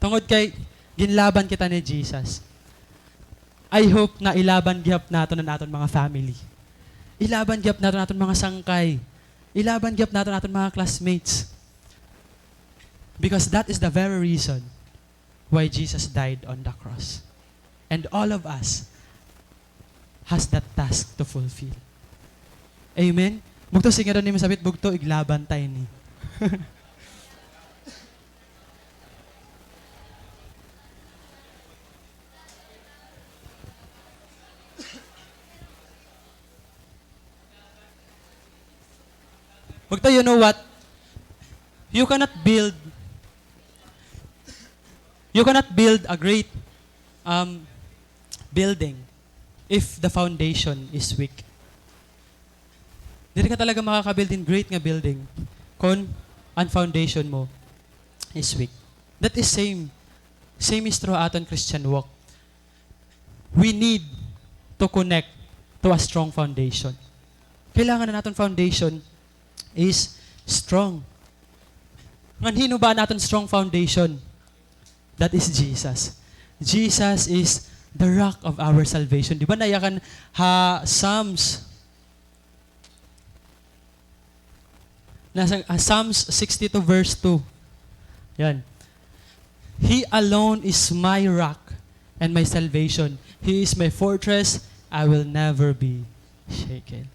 tungod kay ginlaban kita ni Jesus, I hope nga ilaban gihap naton an aton mga family. Ilaban gihap naton aton mga sangkay. Ilaban gihap naton aton mga classmates. Because that is the very reason why Jesus died on the cross. And all of us has that task to fulfill. Amen? Bugto, sige daw nimo sapit, bugto, iglaban ta ini. Bugto, you know what? You cannot build, you cannot build a great, um, building if the foundation is weak. Diri ka talaga makaka-build hin great nga building kon an foundation mo is weak. That is same. Same is true ha aton Christian walk. We need to connect to a strong foundation. Kailangan an aton foundation is strong. Ngan hin-o ba an aton strong foundation? That is Jesus. Jesus is the rock of our salvation. Di ba, nayakan ha Psalms, nasa, ah, Psalms sixty-two verse two. Yan. "He alone is my rock and my salvation. He is my fortress. I will never be shaken."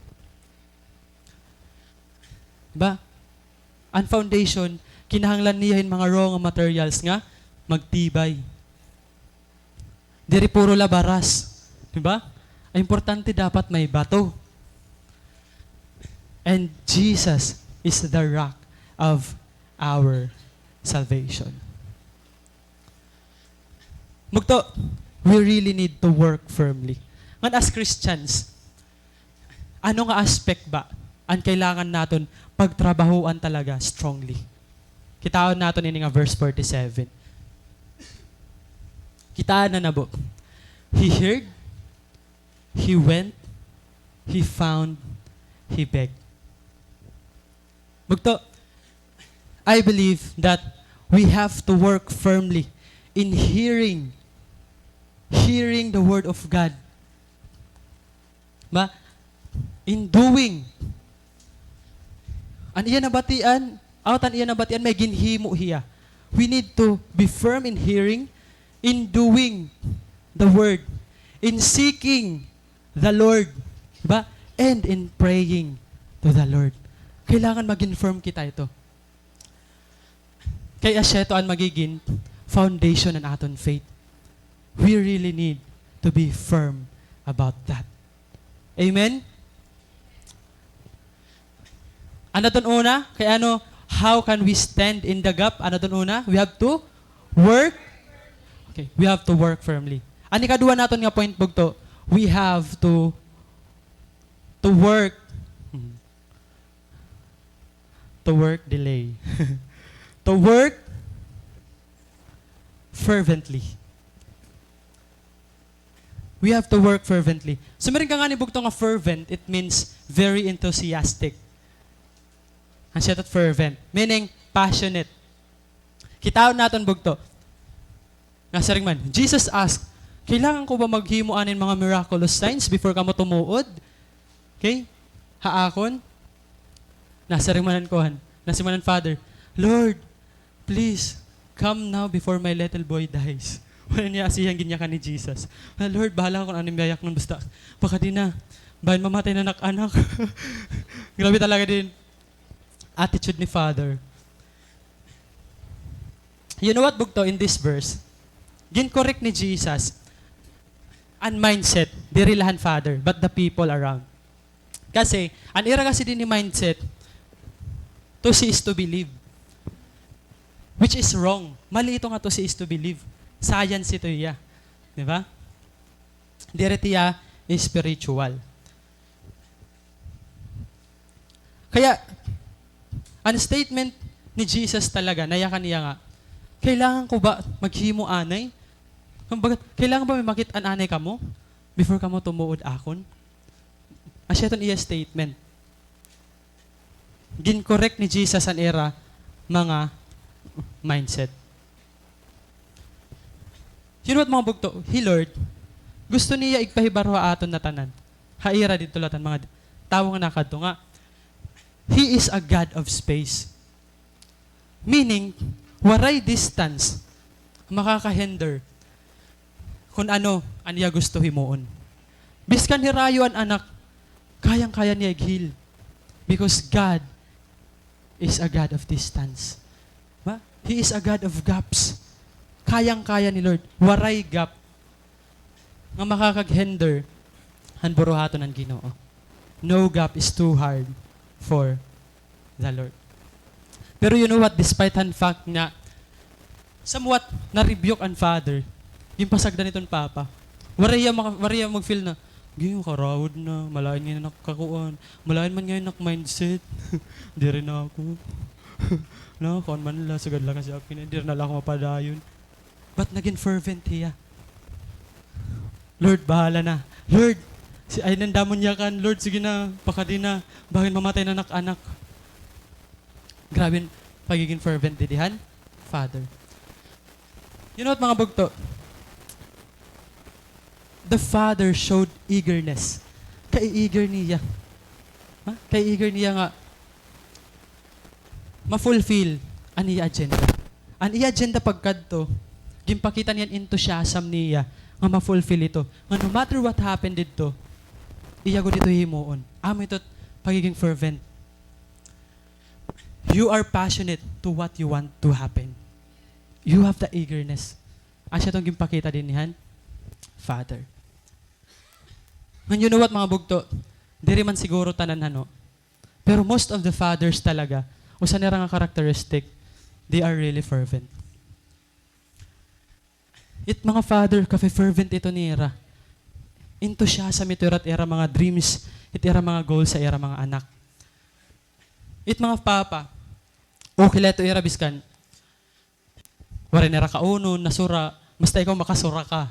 Di ba? An foundation, kinahanglan niya hin mga raw nga materials nga magtibay. Diri puro la baras. Di ba? An importante dapat may bato. And Jesus is the rock of our salvation. Bugto, we really need to work firmly. Ngan as Christians, ano nga aspect ba an kailangan naton pagtrabahoan talaga strongly? Kitaon naton ini nga verse forty-seven. Kitaa na nabo. He heard, he went, he found, he begged. Bugto, I believe that we have to work firmly in hearing, hearing the word of God. Ba? In doing. An iya nabatian, out an iya nabatian, may ginhimo hiya. We need to be firm in hearing, in doing the word, in seeking the Lord. Di ba? and in praying to the Lord. Kailangan maging firm kita ito. Kay asya ito an magigin foundation han aton faith. We really need to be firm about that. Amen? Ano ton una? Kay ano, how can we stand in the gap? Ano ton una? We have to work. Okay, we have to work firmly. An ikaduha naton nga point, bugto, we have to, to work. To work, delay. To work fervently. We have to work fervently. Sumiring ka ngani, bugto, nga fervent, it means very enthusiastic. An siya tat fervent, meaning passionate. Kitaon naton, bugto. Nasiring man, Jesus asked, "Kailangan ko ba maghimo anin mga miraculous signs before kamo tumuod? Okay? Ha akon?" Nasiring man an kuan, nasiring man an father, "Lord, please, come now before my little boy dies." Wala niya asihan ginyakan ni Jesus. "Ah, Lord, bahala ka kon ano it iyayaknon, basta pakadi na. Bangin mamatay na nak anak." Grabe talaga din attitude ni Father. You know what, bugto, in this verse, gin-correct ni Jesus an mindset, diri la han father, but the people around. Kasi, an ira kasi dinhi mindset, to see is to believe. Which is wrong. Mali ito nga to see is to believe. Science ito hiya. Di ba? Diri ito hiya spiritual. Kaya, an statement ni Jesus talaga, nayakan niya nga, "Kailangan ko ba maghimo anay? Kumbaga, kailangan ba may makit-an anay kamo before kamo tumuod akon?" Asya iton iya statement. Gin-correct ni Jesus an ira mga mindset. You know what, mga bugto? Hi Lord, gusto niya igpahibaro ha aton ngatanan. Ha ira didto la tan mga tawo nga nakadto nga, He is a God of space. Meaning, waray distance makakahinder kon ano an iya gusto himuon. Biskan hirayo an anak, kayang-kaya niya ig-heal. Because God is a God of distance. Ba? He is a God of gaps. Kayang-kaya ni Lord. Waray gap nga makakaghinder han buruhaton han Ginoo. No gap is too hard for the Lord. Pero you know what? Despite han fact nga somewhat na-rebuke an father, ginpasagdan ito han papa. Waray hiya maka-, waray hiya mag-feel na, "Gi, makarawod na, malain ngay-an ak kakuan, malain man ngay-an ak mindset." Diri na ako. Na, kuan man la, sugad la kasi ako, diri na la ako mapadayon. But nagin fervent hiya. "Lord, bahala na. Lord, si-, ay, nandamon niya kan, Lord, sige na, pakadi na. Bangin mamatay na nak anak." Grabe an pagiging fervent didi han father. You know what, mga bugto? The father showed eagerness. Kai-eager niya. Ha? Kai-eager niya nga ma-fulfill an iya agenda. An iya agenda pagkadto, ginpakita niya an enthusiasm niya nga ma-fulfill ito. Nga no matter what happened didto, iya gud ito himuon. Amo ito pagiging fervent. You are passionate to what you want to happen. You have the eagerness. Asya iton ginpakita dinhi han father. And you know what, mga bugto? Diri man siguro tanan, ano. Pero most of the fathers talaga, usa nira nga characteristic, they are really fervent. It mga father, kafe-fervent ito nira. Enthusiasm ito hira it ira mga dreams, it ira mga goals ha ira mga anak. It mga papa, okay la ito ira biskan waray nira kaunon, nasura, basta ikaw makasura ka.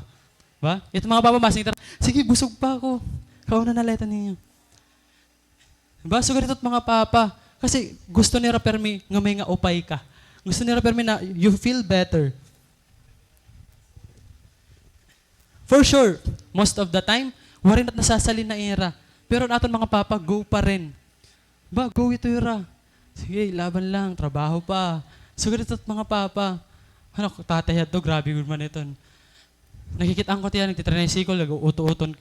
Ba? It mga papa, masing ito, "Sige, busog pa ako. Kaunon na la ito niyo." Ba, sugad ito it mga papa. Kasi gusto nira permi nga may nga upay ka. Gusto nira permi na you feel better. For sure, most of the time, waray na it nasasalin ha ira. Pero an aton mga papa, go pa rin. Ba, go ito ira. Sige, laban lang, trabaho pa. Sugad ito it mga papa. Ano, tatay hadto, grabe gud man iton. Nakikit-an ko tiya, nagtitricycle, nag-uuto-uton.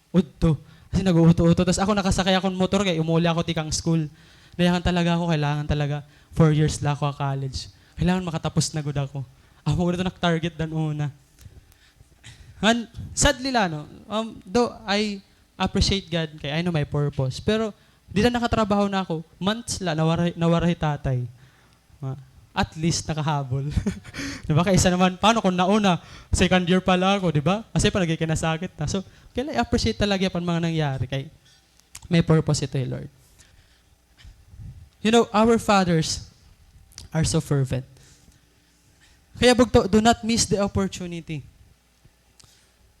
Udto. Kasi nag-uuto-uto. Tas ako nakasakay akon motor kay umuli ako tikang school. Nayakan talaga ako, kailangan talaga. Four years la ako ha college. Kailangan makatapos na gud ako. Amo gud ito nak-target dan una. Ngan, sadly la, no? Um, though I appreciate God, kay I know my purpose. Pero, dida nakatrabaho na ako, months la, nawara, nawara hi tatay. Ah, at least, nakahabol. Di ba? Kaysa naman, paano kung nauna, second year pa la ako, di ba? Asya pa, nagkikinasakit na. So, kaya I appreciate talaga an mga nangyari kay may purpose ito, eh, Lord. You know, our fathers are so fervent. Kaya bugto, do not miss the opportunity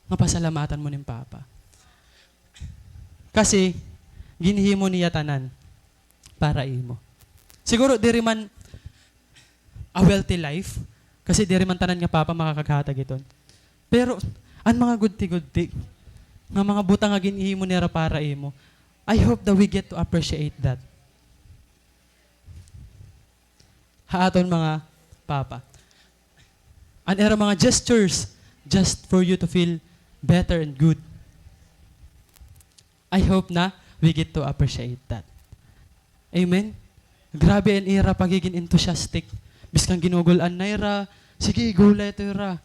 nga pasalamatan mo nim Papa. Kasi, ginhimo niya tanan para imo. Siguro, diri man a wealthy life, kasi diri man tanan nga papa makakaghatag hiton. Pero, an mga gudti-gudti, nga mga butang nga ginhimo nira para imo, I hope that we get to appreciate that. Ha aton mga papa. An ira mga gestures, just for you to feel better and good. I hope na we get to appreciate that. Amen? Grabe an ira pagigin enthusiastic. Biskan ginugul-an na ira, sige, go la ito ira.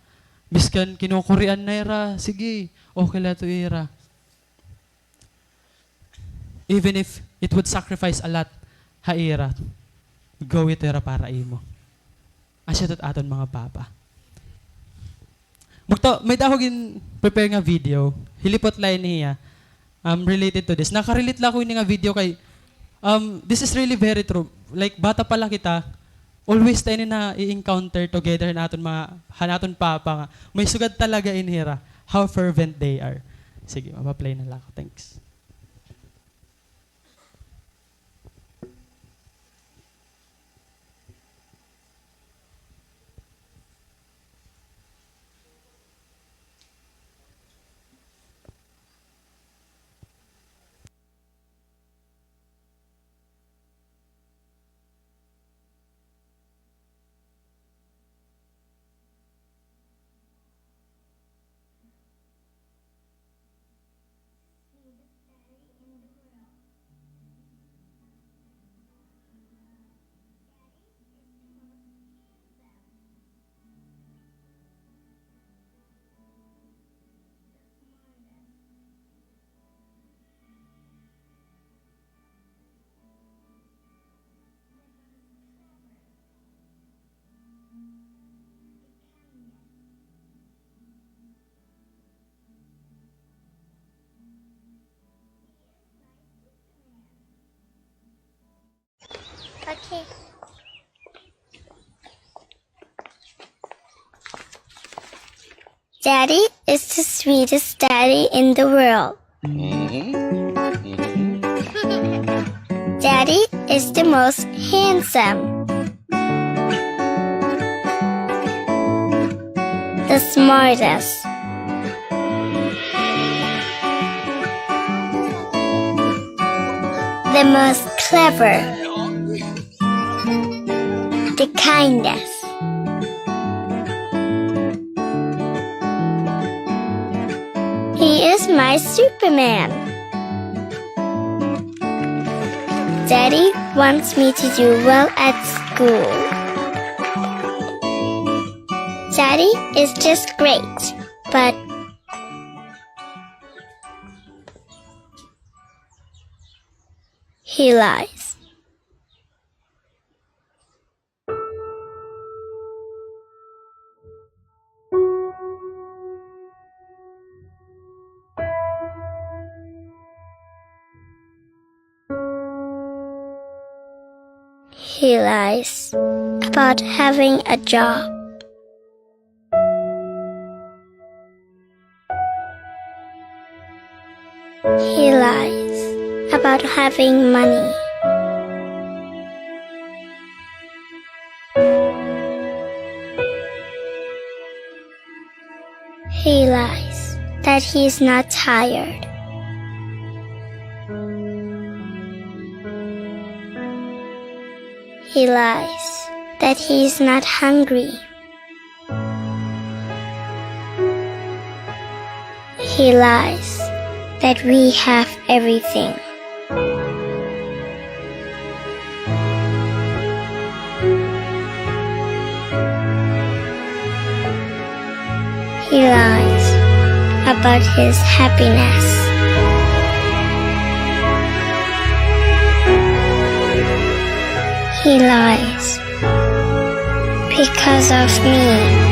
Biskan kinukurian na ira, sige, okay la ito ira. Even if it would sacrifice a lot ha ira, go ito ira para imo. Asya ito it aton mga papa. Bugto, may-ada ako gin-prepare nga video. Hilipot la ini hiya. Um, related to this. Nakarelate la ako ini nga video kay, um, this is really very true. Like, bata pa la kita, always ta ini na-encounter together han aton mga, han aton papa nga. May sugad talaga ini hira. How fervent they are. Sige, mapa-play na la ako. Thanks. Okay. Daddy is the sweetest daddy in the world. Daddy is the most handsome, the smartest, the most clever, the kindest. He is my Superman. Daddy wants me to do well at school. Daddy is just great, but he lies. He lies about having a job. He lies about having money. He lies that he is not tired. He lies that he is not hungry. He lies that we have everything. He lies about his happiness. He lies because of me.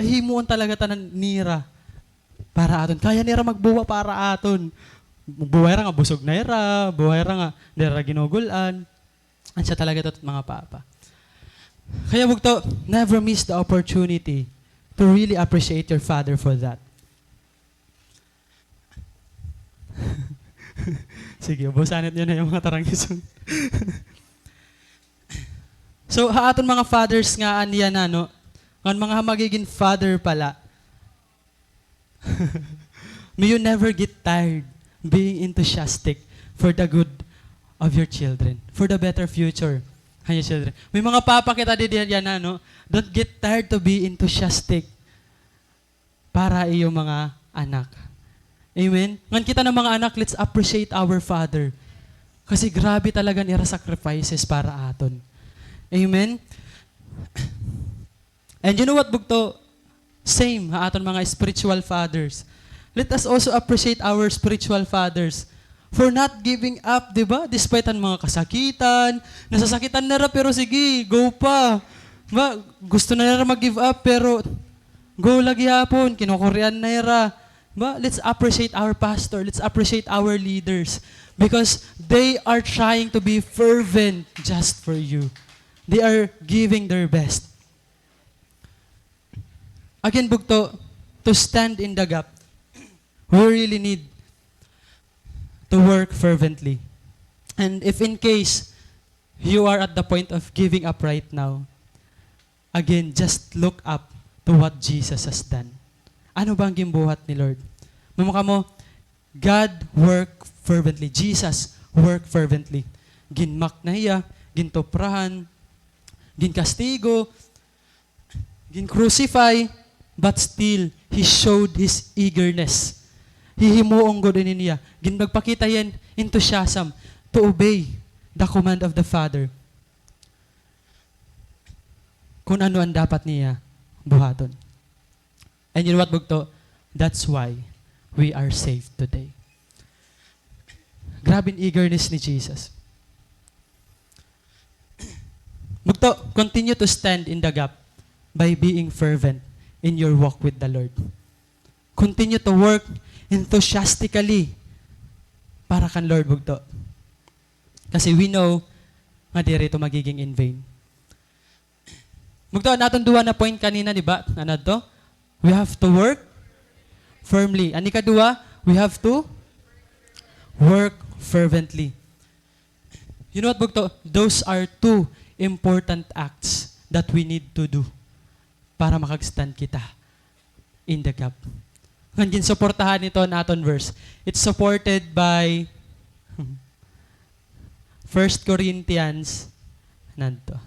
Himuon talaga tanan nira para aton. Kaya nira magbuwa para aton. Buwa hira nga busog na hira, buwa hira nga diri hira ginugul-an. Asya talaga ito, mga papa. Kaya bugto, never miss the opportunity to really appreciate your father for that. Sige, ubusan niyo na yung mga tarangison. So, ha aton mga fathers nga aniya na, no? Ngan mga magiging father pala. May you never get tired being enthusiastic for the good of your children, for the better future of your children. May mga papa kita didi yana, no? Don't get tired to be enthusiastic para iyo mga anak. Amen? Ngan kita na mga anak, let's appreciate our father. Kasi grabe talaga nira sacrifices para aton. Amen? And you know what, bugto? Same ha aton mga spiritual fathers. Let us also appreciate our spiritual fathers for not giving up, di ba? Despite an mga kasakitan, nasasakitan na ra, pero sige, go pa. Ba, gusto na nira mag-give up, pero go lagi hapon, kinukurian na ira. Ba, let's appreciate our pastor, let's appreciate our leaders, because they are trying to be fervent just for you. They are giving their best. Again, bugto, to stand in the gap, we really need to work fervently. And if in case you are at the point of giving up right now, again, just look up to what Jesus has done. Ano ba an ginbuhat ni Lord? Mamo kamo, God work fervently. Jesus work fervently. Ginmak na hiya, gintuprahan, ginkastigo, gin-crucify, but still, he showed his eagerness. Hihimuon gud ini niya. Gin-, nagpakita hiya hin enthusiasm to obey the command of the Father. Kun ano an dapat niya buhaton. And you know what, bugto? That's why we are saved today. Grabe an eagerness ni Jesus. Bugto, continue to stand in the gap by being fervent in your walk with the Lord. Continue to work enthusiastically para kan Lord, bugto. Kasi we know nga diri ito magiging in vain. Bugto, an aton duha na point kanina, di ba? Ano to? We have to work firmly. An ikaduha, we have to work fervently. You know what, bugto? Those are two important acts that we need to do para makag-stand kita in the gap. Ngan ginsuportahan nito an aton verse. It's supported by First Corinthians, nadto.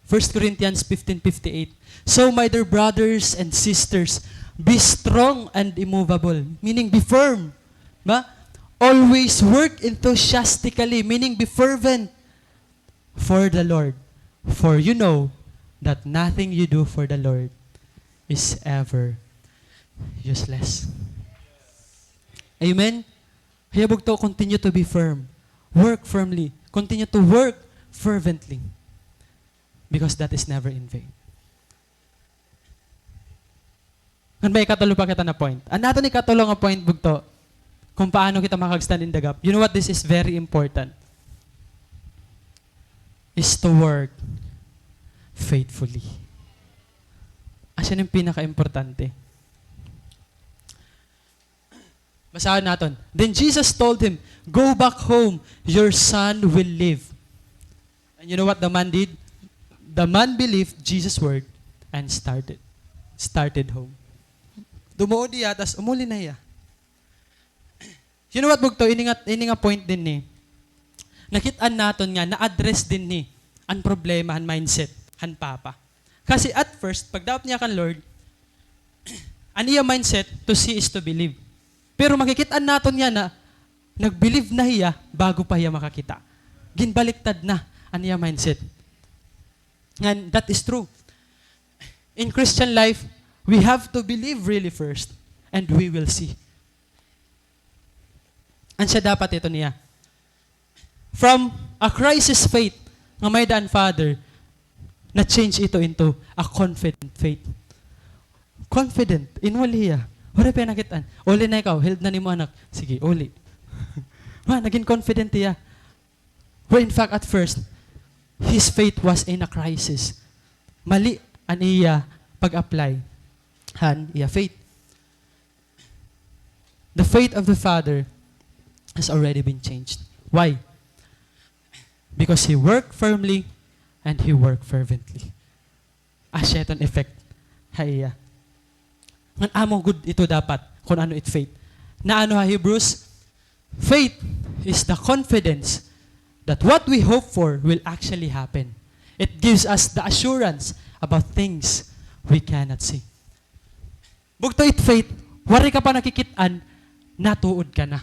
First Corinthians fifteen fifty-eight. So, my dear brothers and sisters, be strong and immovable, meaning be firm. Ba? Always work enthusiastically, meaning be fervent for the Lord. For you know that nothing you do for the Lord is ever useless. Amen? Kaya bugto, continue to be firm. Work firmly. Continue to work fervently. Because that is never in vain. Ngan may ikatulo pa kita na point. An aton ikatulo nga point, bugto, kung paano kita makag-stand in the gap. You know what? This is very important. Is to work faithfully. Asya ini an pinakaimportante. Basahon naton. Then Jesus told him, "Go back home. Your son will live." And you know what the man did? The man believed Jesus' word and started, started home. Dumuod hiya, tas umuli na hiya. You know what, bugto? Ini nga, ini nga point dinhi, nakit-an naton nga na-address dinhi an problema han mindset han papa. Kasi at first, pagdaot niya kan Lord, an iya mindset, to see is to believe. Pero makikit-an naton nga na nag-believe na hiya bago pa hiya makakita. Ginbaliktad na an iya mindset. Ngan, that is true. In Christian life, we have to believe really first, and we will see. Asya dapat ito niya. From a crisis faith nga may-ada an father, na-change ito into a confident faith. Confident, inuli hiya. Waray pa hiya nakit-an. Uli na ikaw, healed na an imo anak. Sige, uli. Ma, nagin confident hiya. Where in fact, at first, his faith was in a crisis. Mali an iya pag-apply han iya faith. The faith of the father has already been changed. Why? Because he worked firmly and he worked fervently. Asya iton effect ha iya. Ngan amo gud ito dapat kon ano it faith. Naano ha Hebrews, "Faith is the confidence that what we hope for will actually happen. It gives us the assurance about things we cannot see." Bugto, it faith, waray ka pa nakikit-an, natuod ka na.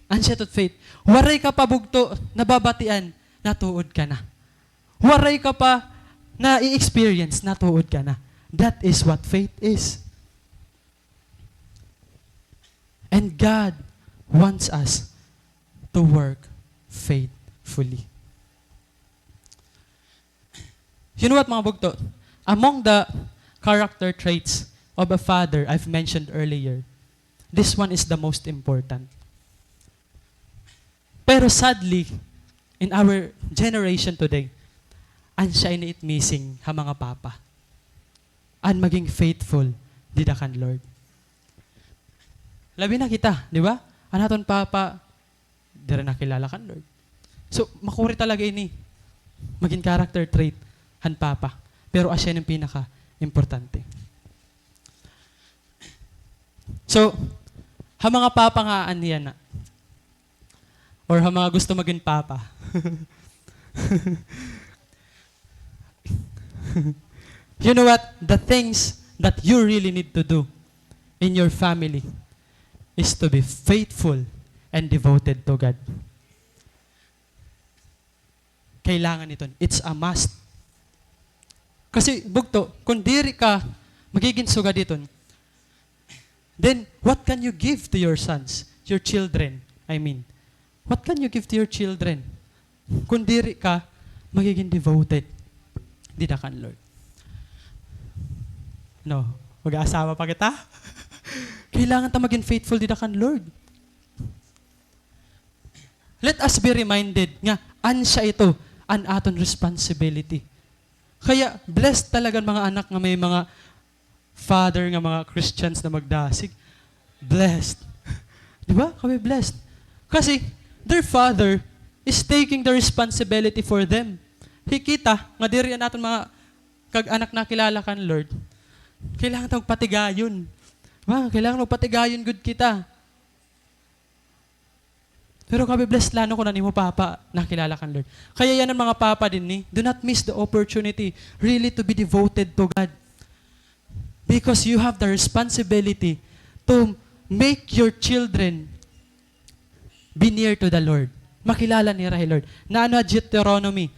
Asya ito it faith. Waray ka pa, bugto, nababatian, natuod ka na. Waray ka pa na-i-experience, natuod ka na. That is what faith is. And God wants us to work faithfully. You know what, mga bugto? Among the character traits of a father I've mentioned earlier, this one is the most important. Pero sadly, in our generation today, asya ini it missing ha mga papa. An maging faithful dida kan Lord. Labi na kita, di ba? An aton papa, diri nakilala kan Lord. So, makuri talaga ini magin character trait han papa. Pero asya ini an pinaka-importante. So, ha mga papa nga aanhi yana, or ha mga gusto magin papa. You know what? The things that you really need to do in your family is to be faithful and devoted to God. Kailangan iton. It's a must. Kasi, bugto, kon diri ka magigin sugad hiton, then what can you give to your sons, your children? I mean, what can you give to your children kon diri ka magigin devoted dida kan Lord? No, mag-aasawa pa kita? Kailangan ta magin faithful dida kan Lord. Let us be reminded nga asya ito an aton responsibility. Kaya blessed talaga an mga anak nga may mga father nga mga Christians na magdasig. Blessed. Di ba? Kami blessed. Kasi their father is taking the responsibility for them. Hi kita nga diri an aton mga kag-anak nakilala kan Lord, kailangan ta magpatigayon. Di ba? Kailangan magpatigayon gud kita. Pero kabi-bless la, no, kon an imo papa nakilala kan Lord. Kaya yana an mga papa dinhi, do not miss the opportunity really to be devoted to God. Because you have the responsibility to make your children be near to the Lord. Makilala nira hi Lord. Naano ha Deuteronomy,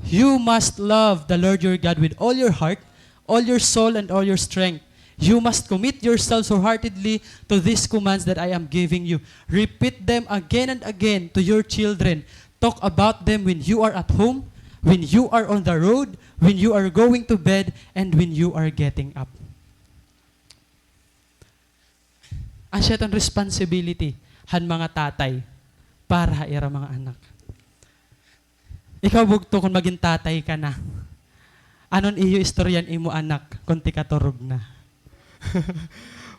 "You must love the Lord your God with all your heart, all your soul, and all your strength. You must commit yourselves wholeheartedly to these commands that I am giving you. Repeat them again and again to your children. Talk about them when you are at home, when you are on the road, when you are going to bed, and when you are getting up." Asya iton responsibility han mga tatay para ha ira mga anak. Ikaw, bugto, kon magin tatay ka na, Ano an iyo istorya han imo anak kon tikaturog na?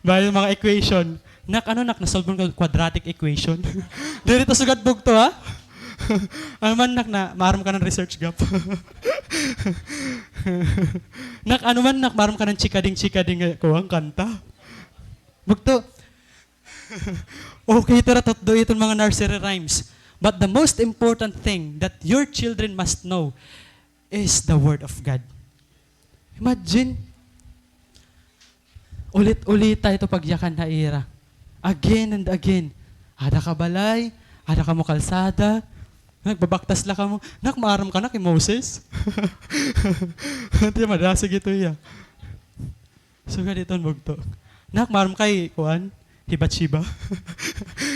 Bahin mga equation. Nak, ano, nak, na-solve mo an quadratic equation? Diri ito sugad bugto, ha? Ano man, nak, na maaram ka han Research Gap? Nak, ano man, nak, maaram ka han Chikading Chikading nga kuan, kanta? Bugto. Okay, tira, tutdo iton mga nursery rhymes. But the most important thing that your children must know is the Word of God. Imagine, ulit-ulita ito pagyakan ha ira. Again and again. Ada ka balay, ada kamo kalsada, nagbabaktas la kamo. Nak, maaram ka, nak, hi Moses? Tiya, madasig ito hiya. Sugad iton bugto. Nak, maaram ka hi kuan? Hi Bathsheba?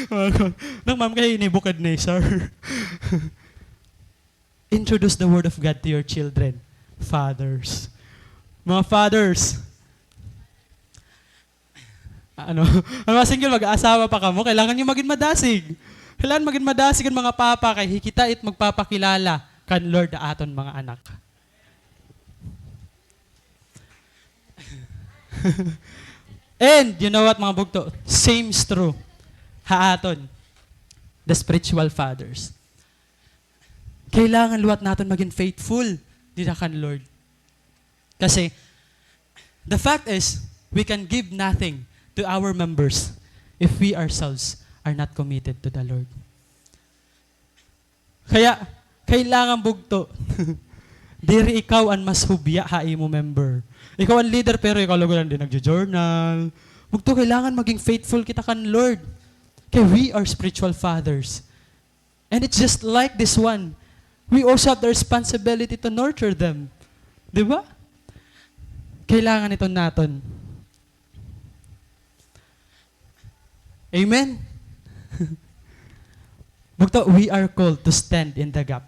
Mga kuan. Nak, maaram ka hi Nebuchadnezzar? Introduce the Word of God to your children. Fathers. Mga fathers. Ano? Ano, mga single, mag-aasawa pa kamo, kailangan niyo magin madasig. Kailangan magin madasig an mga papa, kay hikita it magpapakilala kan Lord ha aton mga anak. And you know what, mga bugto? Same is true ha aton, the spiritual fathers. Kailangan liwat naton magin faithful dida kan Lord. Kasi, the fact is, we can give nothing to our members if we ourselves are not committed to the Lord. Kaya, kailangan bugto. Diri ikaw an mas hubya ha imo member. Ikaw an leader, pero ikaw lugod an di nagjo-journal. Bugto, kailangan maging faithful kita kan Lord. Kay we are spiritual fathers. And it's just like this one. We also have the responsibility to nurture them. Di ba? Kailangan ito naton. Amen? Bugto, we are called to stand in the gap.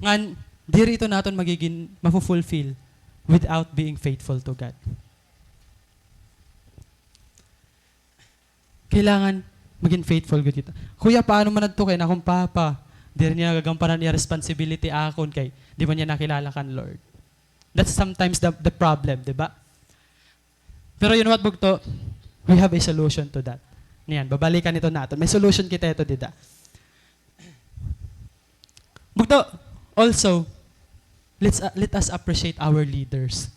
Ngan, diri ito naton magigin, mafulfill without being faithful to God. Kailangan magin faithful gud kita. Kuya, paano man adto kay an akon papa, diri niya nagagampanan iya responsibility akon kay di man niya nakilala kan Lord. That's sometimes the, the problem, di ba? Pero you know what, bugto? We have a solution to that. Niyan, babalikan ito naton. May solution kita ito dida. Bugto, also, let's, uh, let us appreciate our leaders.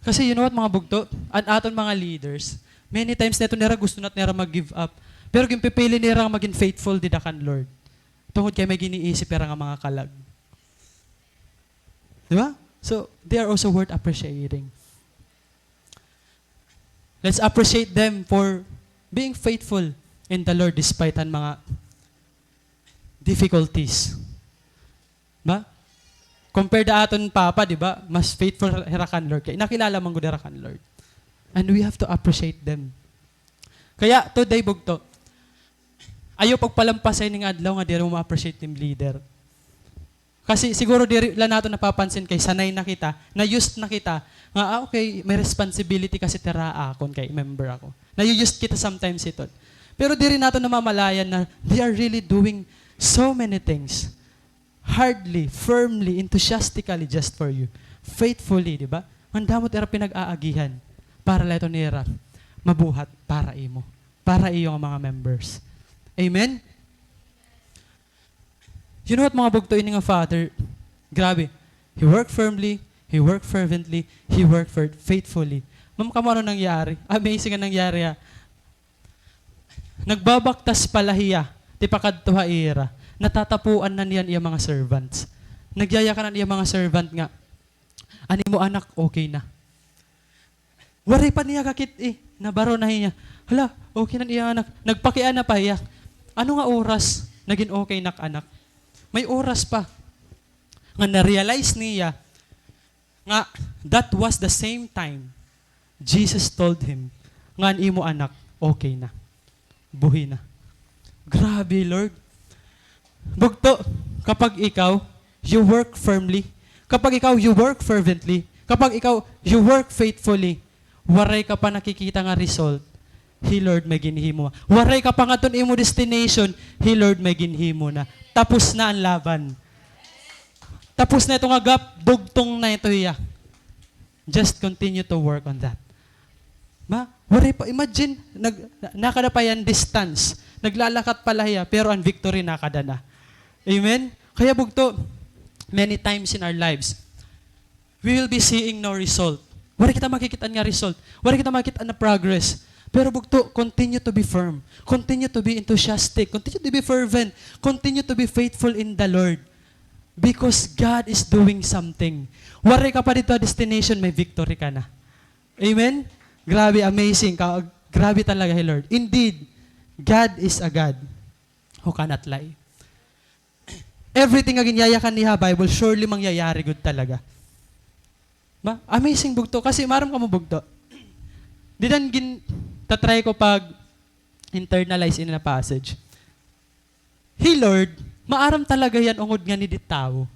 Kasi you know what, mga bugto? An aton mga leaders, many times neto nira gusto na nira mag-give up. Pero ginpipili nira nga magin faithful dida kan Lord. Tungod kay may giniisip ira nga mga kalag. Di ba? So, they are also worth appreciating. Let's appreciate them for being faithful in the Lord despite han mga difficulties. Ba? Compared ha aton papa, di ba? Mas faithful hira kan Lord. Kay nakilala man gud hira kan Lord. And we have to appreciate them. Kaya today, bugto, ayaw pagpalampasay ini nga adlaw nga diri mo ma-appreciate it im leader. Kasi siguro diri la naton napapansin kay sanay na kita, na-used na kita, nga, ah, okay, may responsibility kasi it ira ha akon kay member ako. Na-used kita sometimes hiton. Pero diri naton namamalayan na they are really doing so many things. Hardly, firmly, enthusiastically just for you. Faithfully, di ba? Ngan damo it ira pinag-aagihan para la ito nira mabuhat para imo, para iyo nga mga members. Amen? You know what, mga bugto, ini nga father, grabe. He worked firmly, he worked fervently, he worked fer-, faithfully. Ma'am, kamo ano nangyari? Amazing an nangyari, ha. Nagbabaktas pa la hiya, tipakadto ha ira. Natatapuan na niya an iya mga servants. Nagyayakan an iya mga servant nga, "An imo anak, okay na." Waray pa niya kakit-i, nabaro na hiya. Hala, okay na an iya anak. Nagpakiana pa hiya. Ano nga oras nagin okay na ak anak? May oras pa. Nga na-realize niya nga that was the same time Jesus told him nga an imo anak okay na. Buhi na. Grabe, Lord. Bugto, kapag ikaw, you work firmly, kapag ikaw, you work fervently, kapag ikaw, you work faithfully, waray ka pa nakikita nga result, hi Lord may ginhimo. Waray ka pa ngadto han imo destination, hi Lord may ginhimo na. Tapos na an laban. Tapos na ito nga gap, dugtong na ito hiya. Just continue to work on that. Ma, waray pa, imagine, nag, na, nakada pa hiya hin distance. Naglalakat pa la hiya, pero an victory nakada na. Amen? Kaya bugto, many times in our lives, we will be seeing no result. Waray kita makikit-an nga result. Waray kita makikit-an nga progress. Pero bugto, continue to be firm. Continue to be enthusiastic. Continue to be fervent. Continue to be faithful in the Lord. Because God is doing something. Waray ka pa didto ha destination, may victory ka na. Amen? Grabe, amazing ka. Grabe talaga hi Lord. Indeed, God is a God who cannot lie. Everything nga ginyayakan niya ha Bible, surely mangyayari gud talaga. Ma, amazing bugto. Kasi maaram kamo bugto. Dida an gin-, ta-try ko pag-internalize ini nga passage. Hi Lord, maaram talaga hiya han ungod nga need it tawo.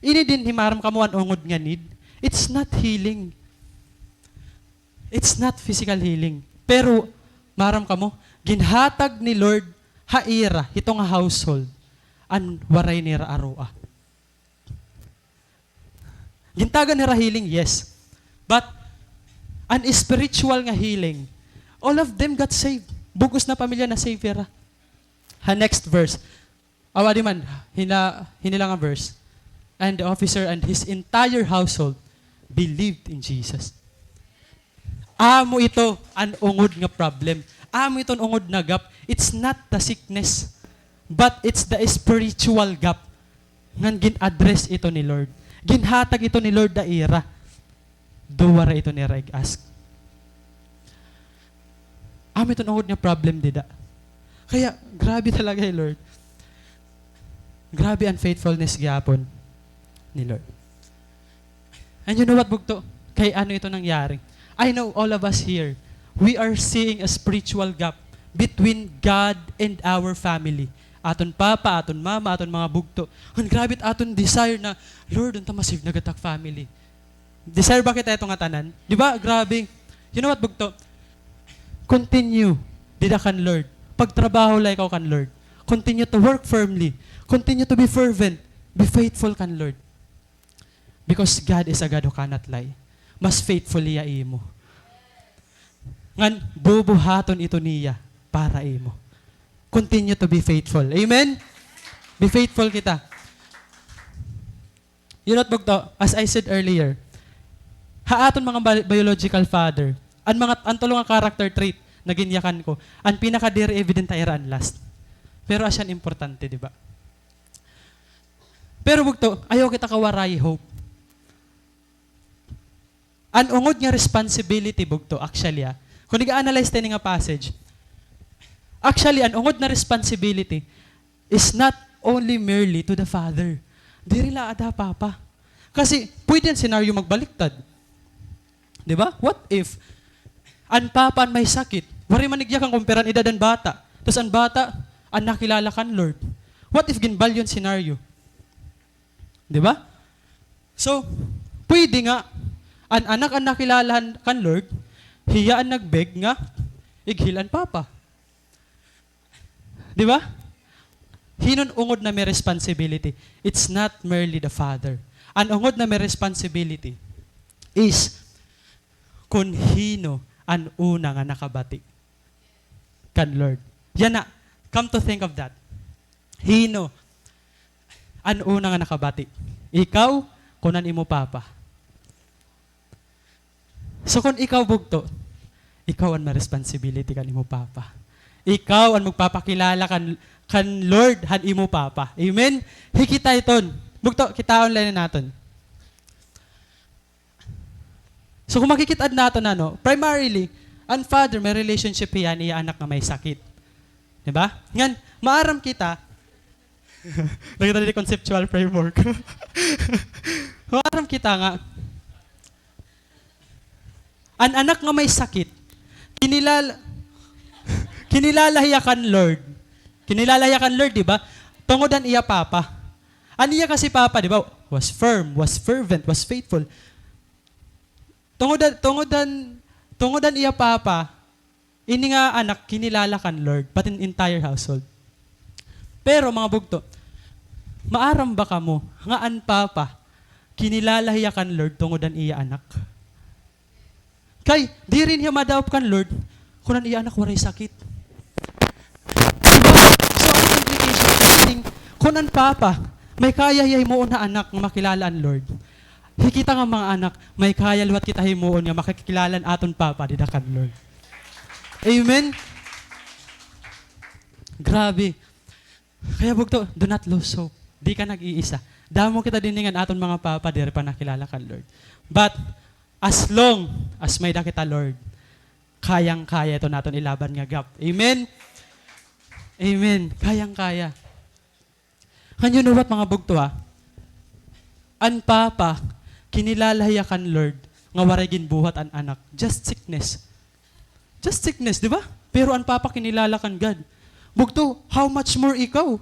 Ini dinhi, maaram kamo an ungod nga need? It's not healing. It's not physical healing. Pero, maaram kamo, ginhatag ni Lord ha ira, hito nga household, an waray nira aroa. Gintagan hira healing, yes. But, an spiritual nga healing, all of them got saved. Bug-os na pamilya na-save hira. Ha next verse. Aw, adi man, hina-, hinila nga verse. And the officer and his entire household believed in Jesus. Amo ito an ungod nga problem. Amo ito an ungod nga gap. It's not the sickness, but it's the spiritual gap. Ngan gin-address ito ni Lord. Ginhatag ito ni Lord ha ira. Though waray ito nira ig-ask. Amo ito an ungod nga problem dida. Kaya, grabe talaga hi Lord. Grabe an faithfulness gihapon ni Lord. And you know what, bugto? Kay ano ito nangyari? I know all of us here, we are seeing a spiritual gap between God and our family. Aton papa, aton mama, aton mga bugto. Ngan grabe it aton desire na, "Lord, unta ma-save na gad it ak family." Desire ba kita ito ngatanan? Di ba? Grabe. You know what, bugto? Continue dida kan Lord. Pagtrabaho la ikaw kan Lord. Continue to work firmly. Continue to be fervent. Be faithful kan Lord. Because God is a God who cannot lie. Mas faithful hiya imo. Ngan bubuhaton ito niya para imo. Continue to be faithful. Amen? Be faithful kita. You know, bugto, as I said earlier, ha aton mga bi-, biological father, an mga, an tulo nga character trait na ginyakan ko, an pinakadiri evident ha ira an lust. Pero asya an importante, di ba? Pero bugto, ayaw kita kawarayi hope. An ungod nga responsibility, bugto, actually, ah, kon ig-analyze ta ini nga passage, actually, an ungod nga responsibility is not only merely to the father. Diri la ada ha papa. Kasi, pwede an senaryo magbaliktad. Di ba? What if an papa an may sakit, waray man igyakan kon pira an edad han bata, tas an bata an nakilala kan Lord? What if ginbalyo an senaryo? Di ba? So, pwede nga an anak an nakilala han, kan Lord, hiya an nag-beg nga ig-heal an papa. Di ba? Hin-o an ungod nga may responsibility? It's not merely the father. An ungod nga may responsibility is kon hin-o an una nga nakabati kan Lord. Yana, come to think of that. Hin-o an una nga nakabati? Ikaw, kon an imo papa? So, kon ikaw bugto, ikaw an may responsibility kan imo papa. Ikaw an magpapakilala kan, kan Lord han imo papa. Amen? Hikita iton. Bugto, kitaon la ini naton. So, kon makikit-an naton, ano, primarily, an father may relationship hiya han iya anak nga may sakit. Di ba? Ngan, maaram kita, nakita diri conceptual framework. Maaram kita nga, an anak nga may sakit, kinilala, kinilala hiya kan Lord. Kinilala hiya kan Lord, di ba? Tungod han iya papa. An iya kasi papa, di ba, was firm, was fervent, was faithful. Tungod han, tungod han, tungod han iya papa, ini nga anak kinilala kan Lord, pati an entire household. Pero, mga bugto, Maaram ba kamo nga an Papa, kinilala hiya kan Lord tungod han iya Anak? Kay diri niya madaop kan Lord kon an iya Anak waray sakit. Diba? So, ano an implication? Meaning, kon an Papa, may kaya hiya himuon ha Anak nga makilala an Lord, hi kita nga mga anak, may kaya liwat kita himuon nga makakilala an aton Papa dida kan Lord. Amen? Grabe. Kaya bugto, do not lose hope. Di ka nag-iisa. Damo kita dinhi nga an aton mga papa diri pa nakilala kan Lord. But as long as may-ada kita Lord, kayang-kaya iton aton ilaban nga gap. Amen? Amen. Kayang-kaya. Ngan you know what, mga bugto, ha? An Papa, kinilala hiya kan Lord nga waray ginbuhat an Anak. Just sickness. Just sickness, di ba? Pero an Papa kinilala kan God. Bugto, how much more ikaw?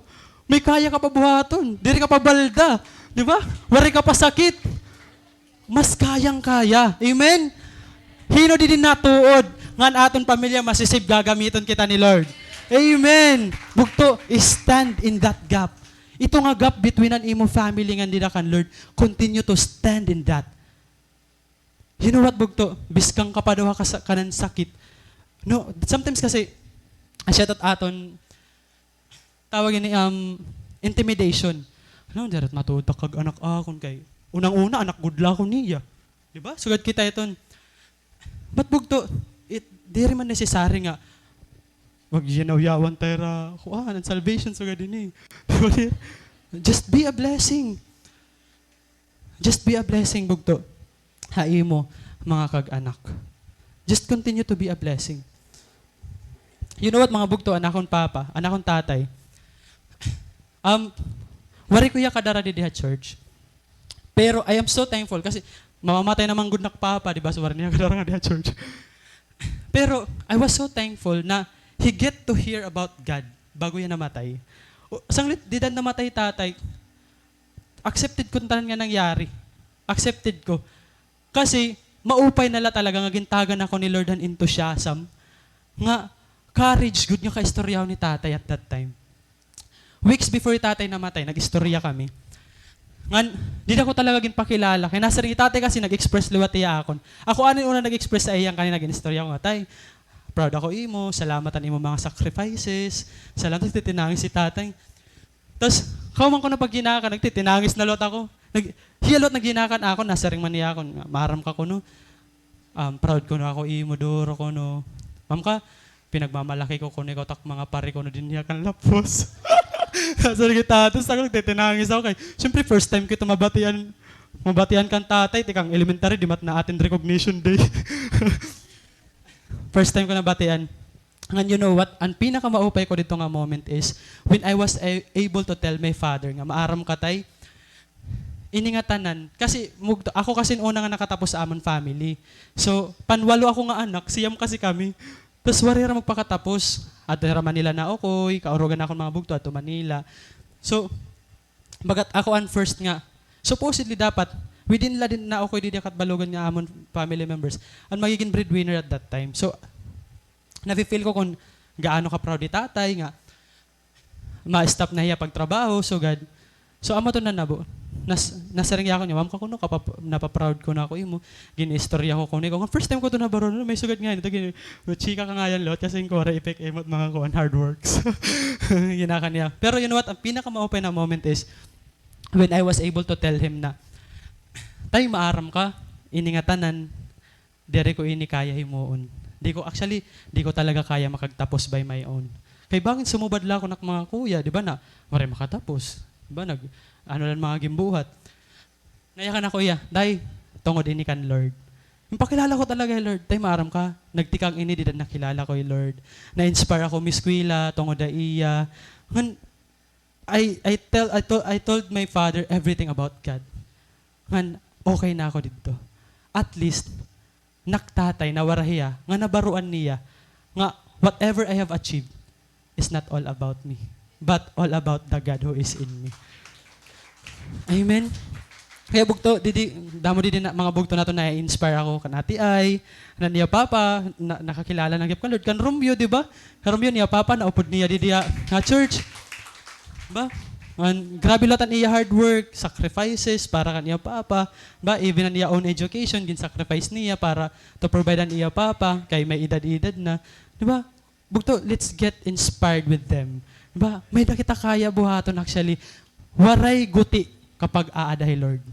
May kaya ka pa buhaton. Diri ka pa balda. Di ba? Waray ka pa sakit. Mas kayang-kaya. Amen? Hin-o didi natuod nga an aton pamilya masisave, gagamiton kita ni Lord? Amen. Bugto, stand in that gap. Ito nga gap between an imo family ngan dida kan Lord, continue to stand in that. You know what, bugto? Biskang ka pa daw ha kasa-, kanan sakit. No, sometimes kasi, asya tat aton, tawag ini, um, intimidation. Ano, diri matuod ta kag anak akon kay unang-una, anak gud la ako niya. Di ba? Sugad kita iton. But bugto, it, diri man necessary nga magyawyawan ta hira, kuan, an salvation, sugad ini. Di ba? Just be a blessing. Just be a blessing, bugto, ha imo mga kag-anak. Just continue to be a blessing. You know what, mga bugto, an akon papa, an akon tatay, um, waray ko hiya kadara didi ha church. Pero I am so thankful kasi mamamatay na man gud nak papa, di ba? So, waray niya kadara ngadi ha church. Pero I was so thankful na he get to hear about God bago hiya namatay. O, sanglit, dida namatay tatay, accepted ko an tanan nga nangyari. Accepted ko. Kasi maupay na la talaga nga gintagan ako ni Lord han enthusiasm, nga courage gud nga kaistoryahon ni tatay at that time. Weeks before hi tatay namatay, nag-istorya kami. Ngan, dida ko talaga ginpakilala. Kay nasiring hi tatay kasi nag-express liwat hiya akon. Ako anay una nag-express ha iya, kanina gin-istorya ko nga, "Tay, proud ako imo, salamat han imo mga sacrifices." Salamat, titinangis hi tatay. Tas, kahuman ko na pagginaka, nagtitinangis na liwat ako. Nag-, hiya liwat nagginaka han akon, nasiring man hiya akon nga, "Maaram ka kuno, um, proud kuno ako imo, duro kuno. Ma'am ka, pinagmamalaki ko kuno ikaw tak mga pari kuno dinhi ha Canlapos." Nasiring hi tatay, tas ako nagtitinangis ako kay, siyempre, first time ko ito mabatian, mabatian kan tatay, tikang elementary, di man naattend recognition day. First time ko nabatian. Ngan, you know what? An pinakamaupay ko didto nga moment is when I was a-, able to tell my father nga, "Maaram ka, tay, ini ngatanan." Kasi mugto, ako kasi an una nga nakatapos sa amon family. So, panwalo ako nga anak, siyam kasi kami. Tas waray hira magpakatapos. Adto hira Manila naukoy, kaurugan nakon mga bugto, adto Manila. So, bagat ako an first nga, supposedly dapat, within la din naukoy didi ha Catbalogan nga amon family members, an magigin breadwinner at that time. So, nafi-feel ko kon gaano ka-proud hi tatay nga ma-stop na hiya pagtrabaho, sugad. So, amo to nanabo. Nas-, nasiring hiya akon nga, "Ma'am ka kuno, kapap-, napa-proud kuno ako imo. Gin-istorya ko kuno ikaw." Nga first time ko to nabaro, no? May sugad nga nito, gin-, chika ka ngayan, Lot, kasi yung kuwara ipik, imot mga kuan, hard works. Ginaka niya. Pero you know what? Ang pinakamaupay na moment is when I was able to tell him na, "Tay, maaram ka, ini ngatanan, diri ko ini kaya himuon. Di ko, actually, di ko talaga kaya makagtapos by my own." Kay bangin sumubad la ako nak mga kuya, di ba, na waray makatapos. Di ba, nag-, ano lang mga ginbuhat. Nayakan ako iya, "Tay, tungod ini kan Lord." Ginpakilala ko talaga hi Lord. "Tay, maaram ka, nagtikang ini, dida nakilala ko hi Lord. Na-inspire ako mag-eskwela tungod ha iya." Ngan, I, I tell, I to-, I told my father everything about God. Ngan, okay na ako didto. At least, nak tatay, nawara hiya, nga nabaroan niya, nga whatever I have achieved is not all about me, but all about the God who is in me. Amen. Kaya bugto, didi, damo didi na, mga bugto naton na-inspire ako, kan Ate Ai, na niya papa, na, nakakilala na gihap kan Lord, kan Romeo, di ba? Kan Romeo niya papa, naupod niya didi ha, ha church. Ba? Ngan, grabe liwat an iya hard work, sacrifices para kan iya papa. Ba, even an iya own education, gin-sacrifice niya para to provide an iya papa, kay may edad-edad na. Di ba? Bugto, let's get inspired with them. Di ba? May-ada kita kaya buhaton, actually. Waray guti kapag aada hi Lord.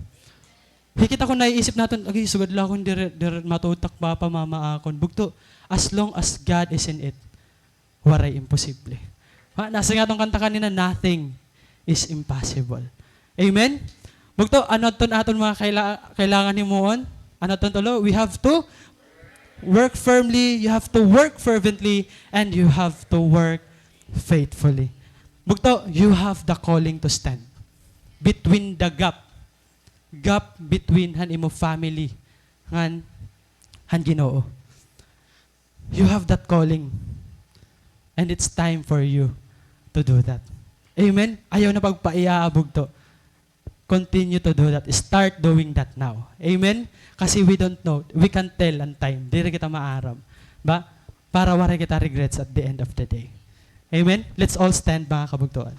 Hi kita kon naiisip naton, "Agi, sugad la ako hin diri, diri matuod tak papa, mama akon." Bugto, as long as God is in it, waray imposible. Ha, nasiring aton kanta kanina, "Nothing is impossible." Amen? Bugto, ano adton aton mga kaila-, kailangan himuon? Ano adton tulo? We have to work firmly, you have to work fervently, and you have to work faithfully. Bugto, you have the calling to stand between the gap. Gap between han imo family ngan han Ginoo. You have that calling. And it's time for you to do that. Amen? Ayaw na pagpaiyaa, bugto. Continue to do that. Start doing that now. Amen? Kasi we don't know. We can't tell an time. Diri kita maaram. Ba? Para waray kita regrets at the end of the day. Amen? Let's all stand, mga kabugtoan.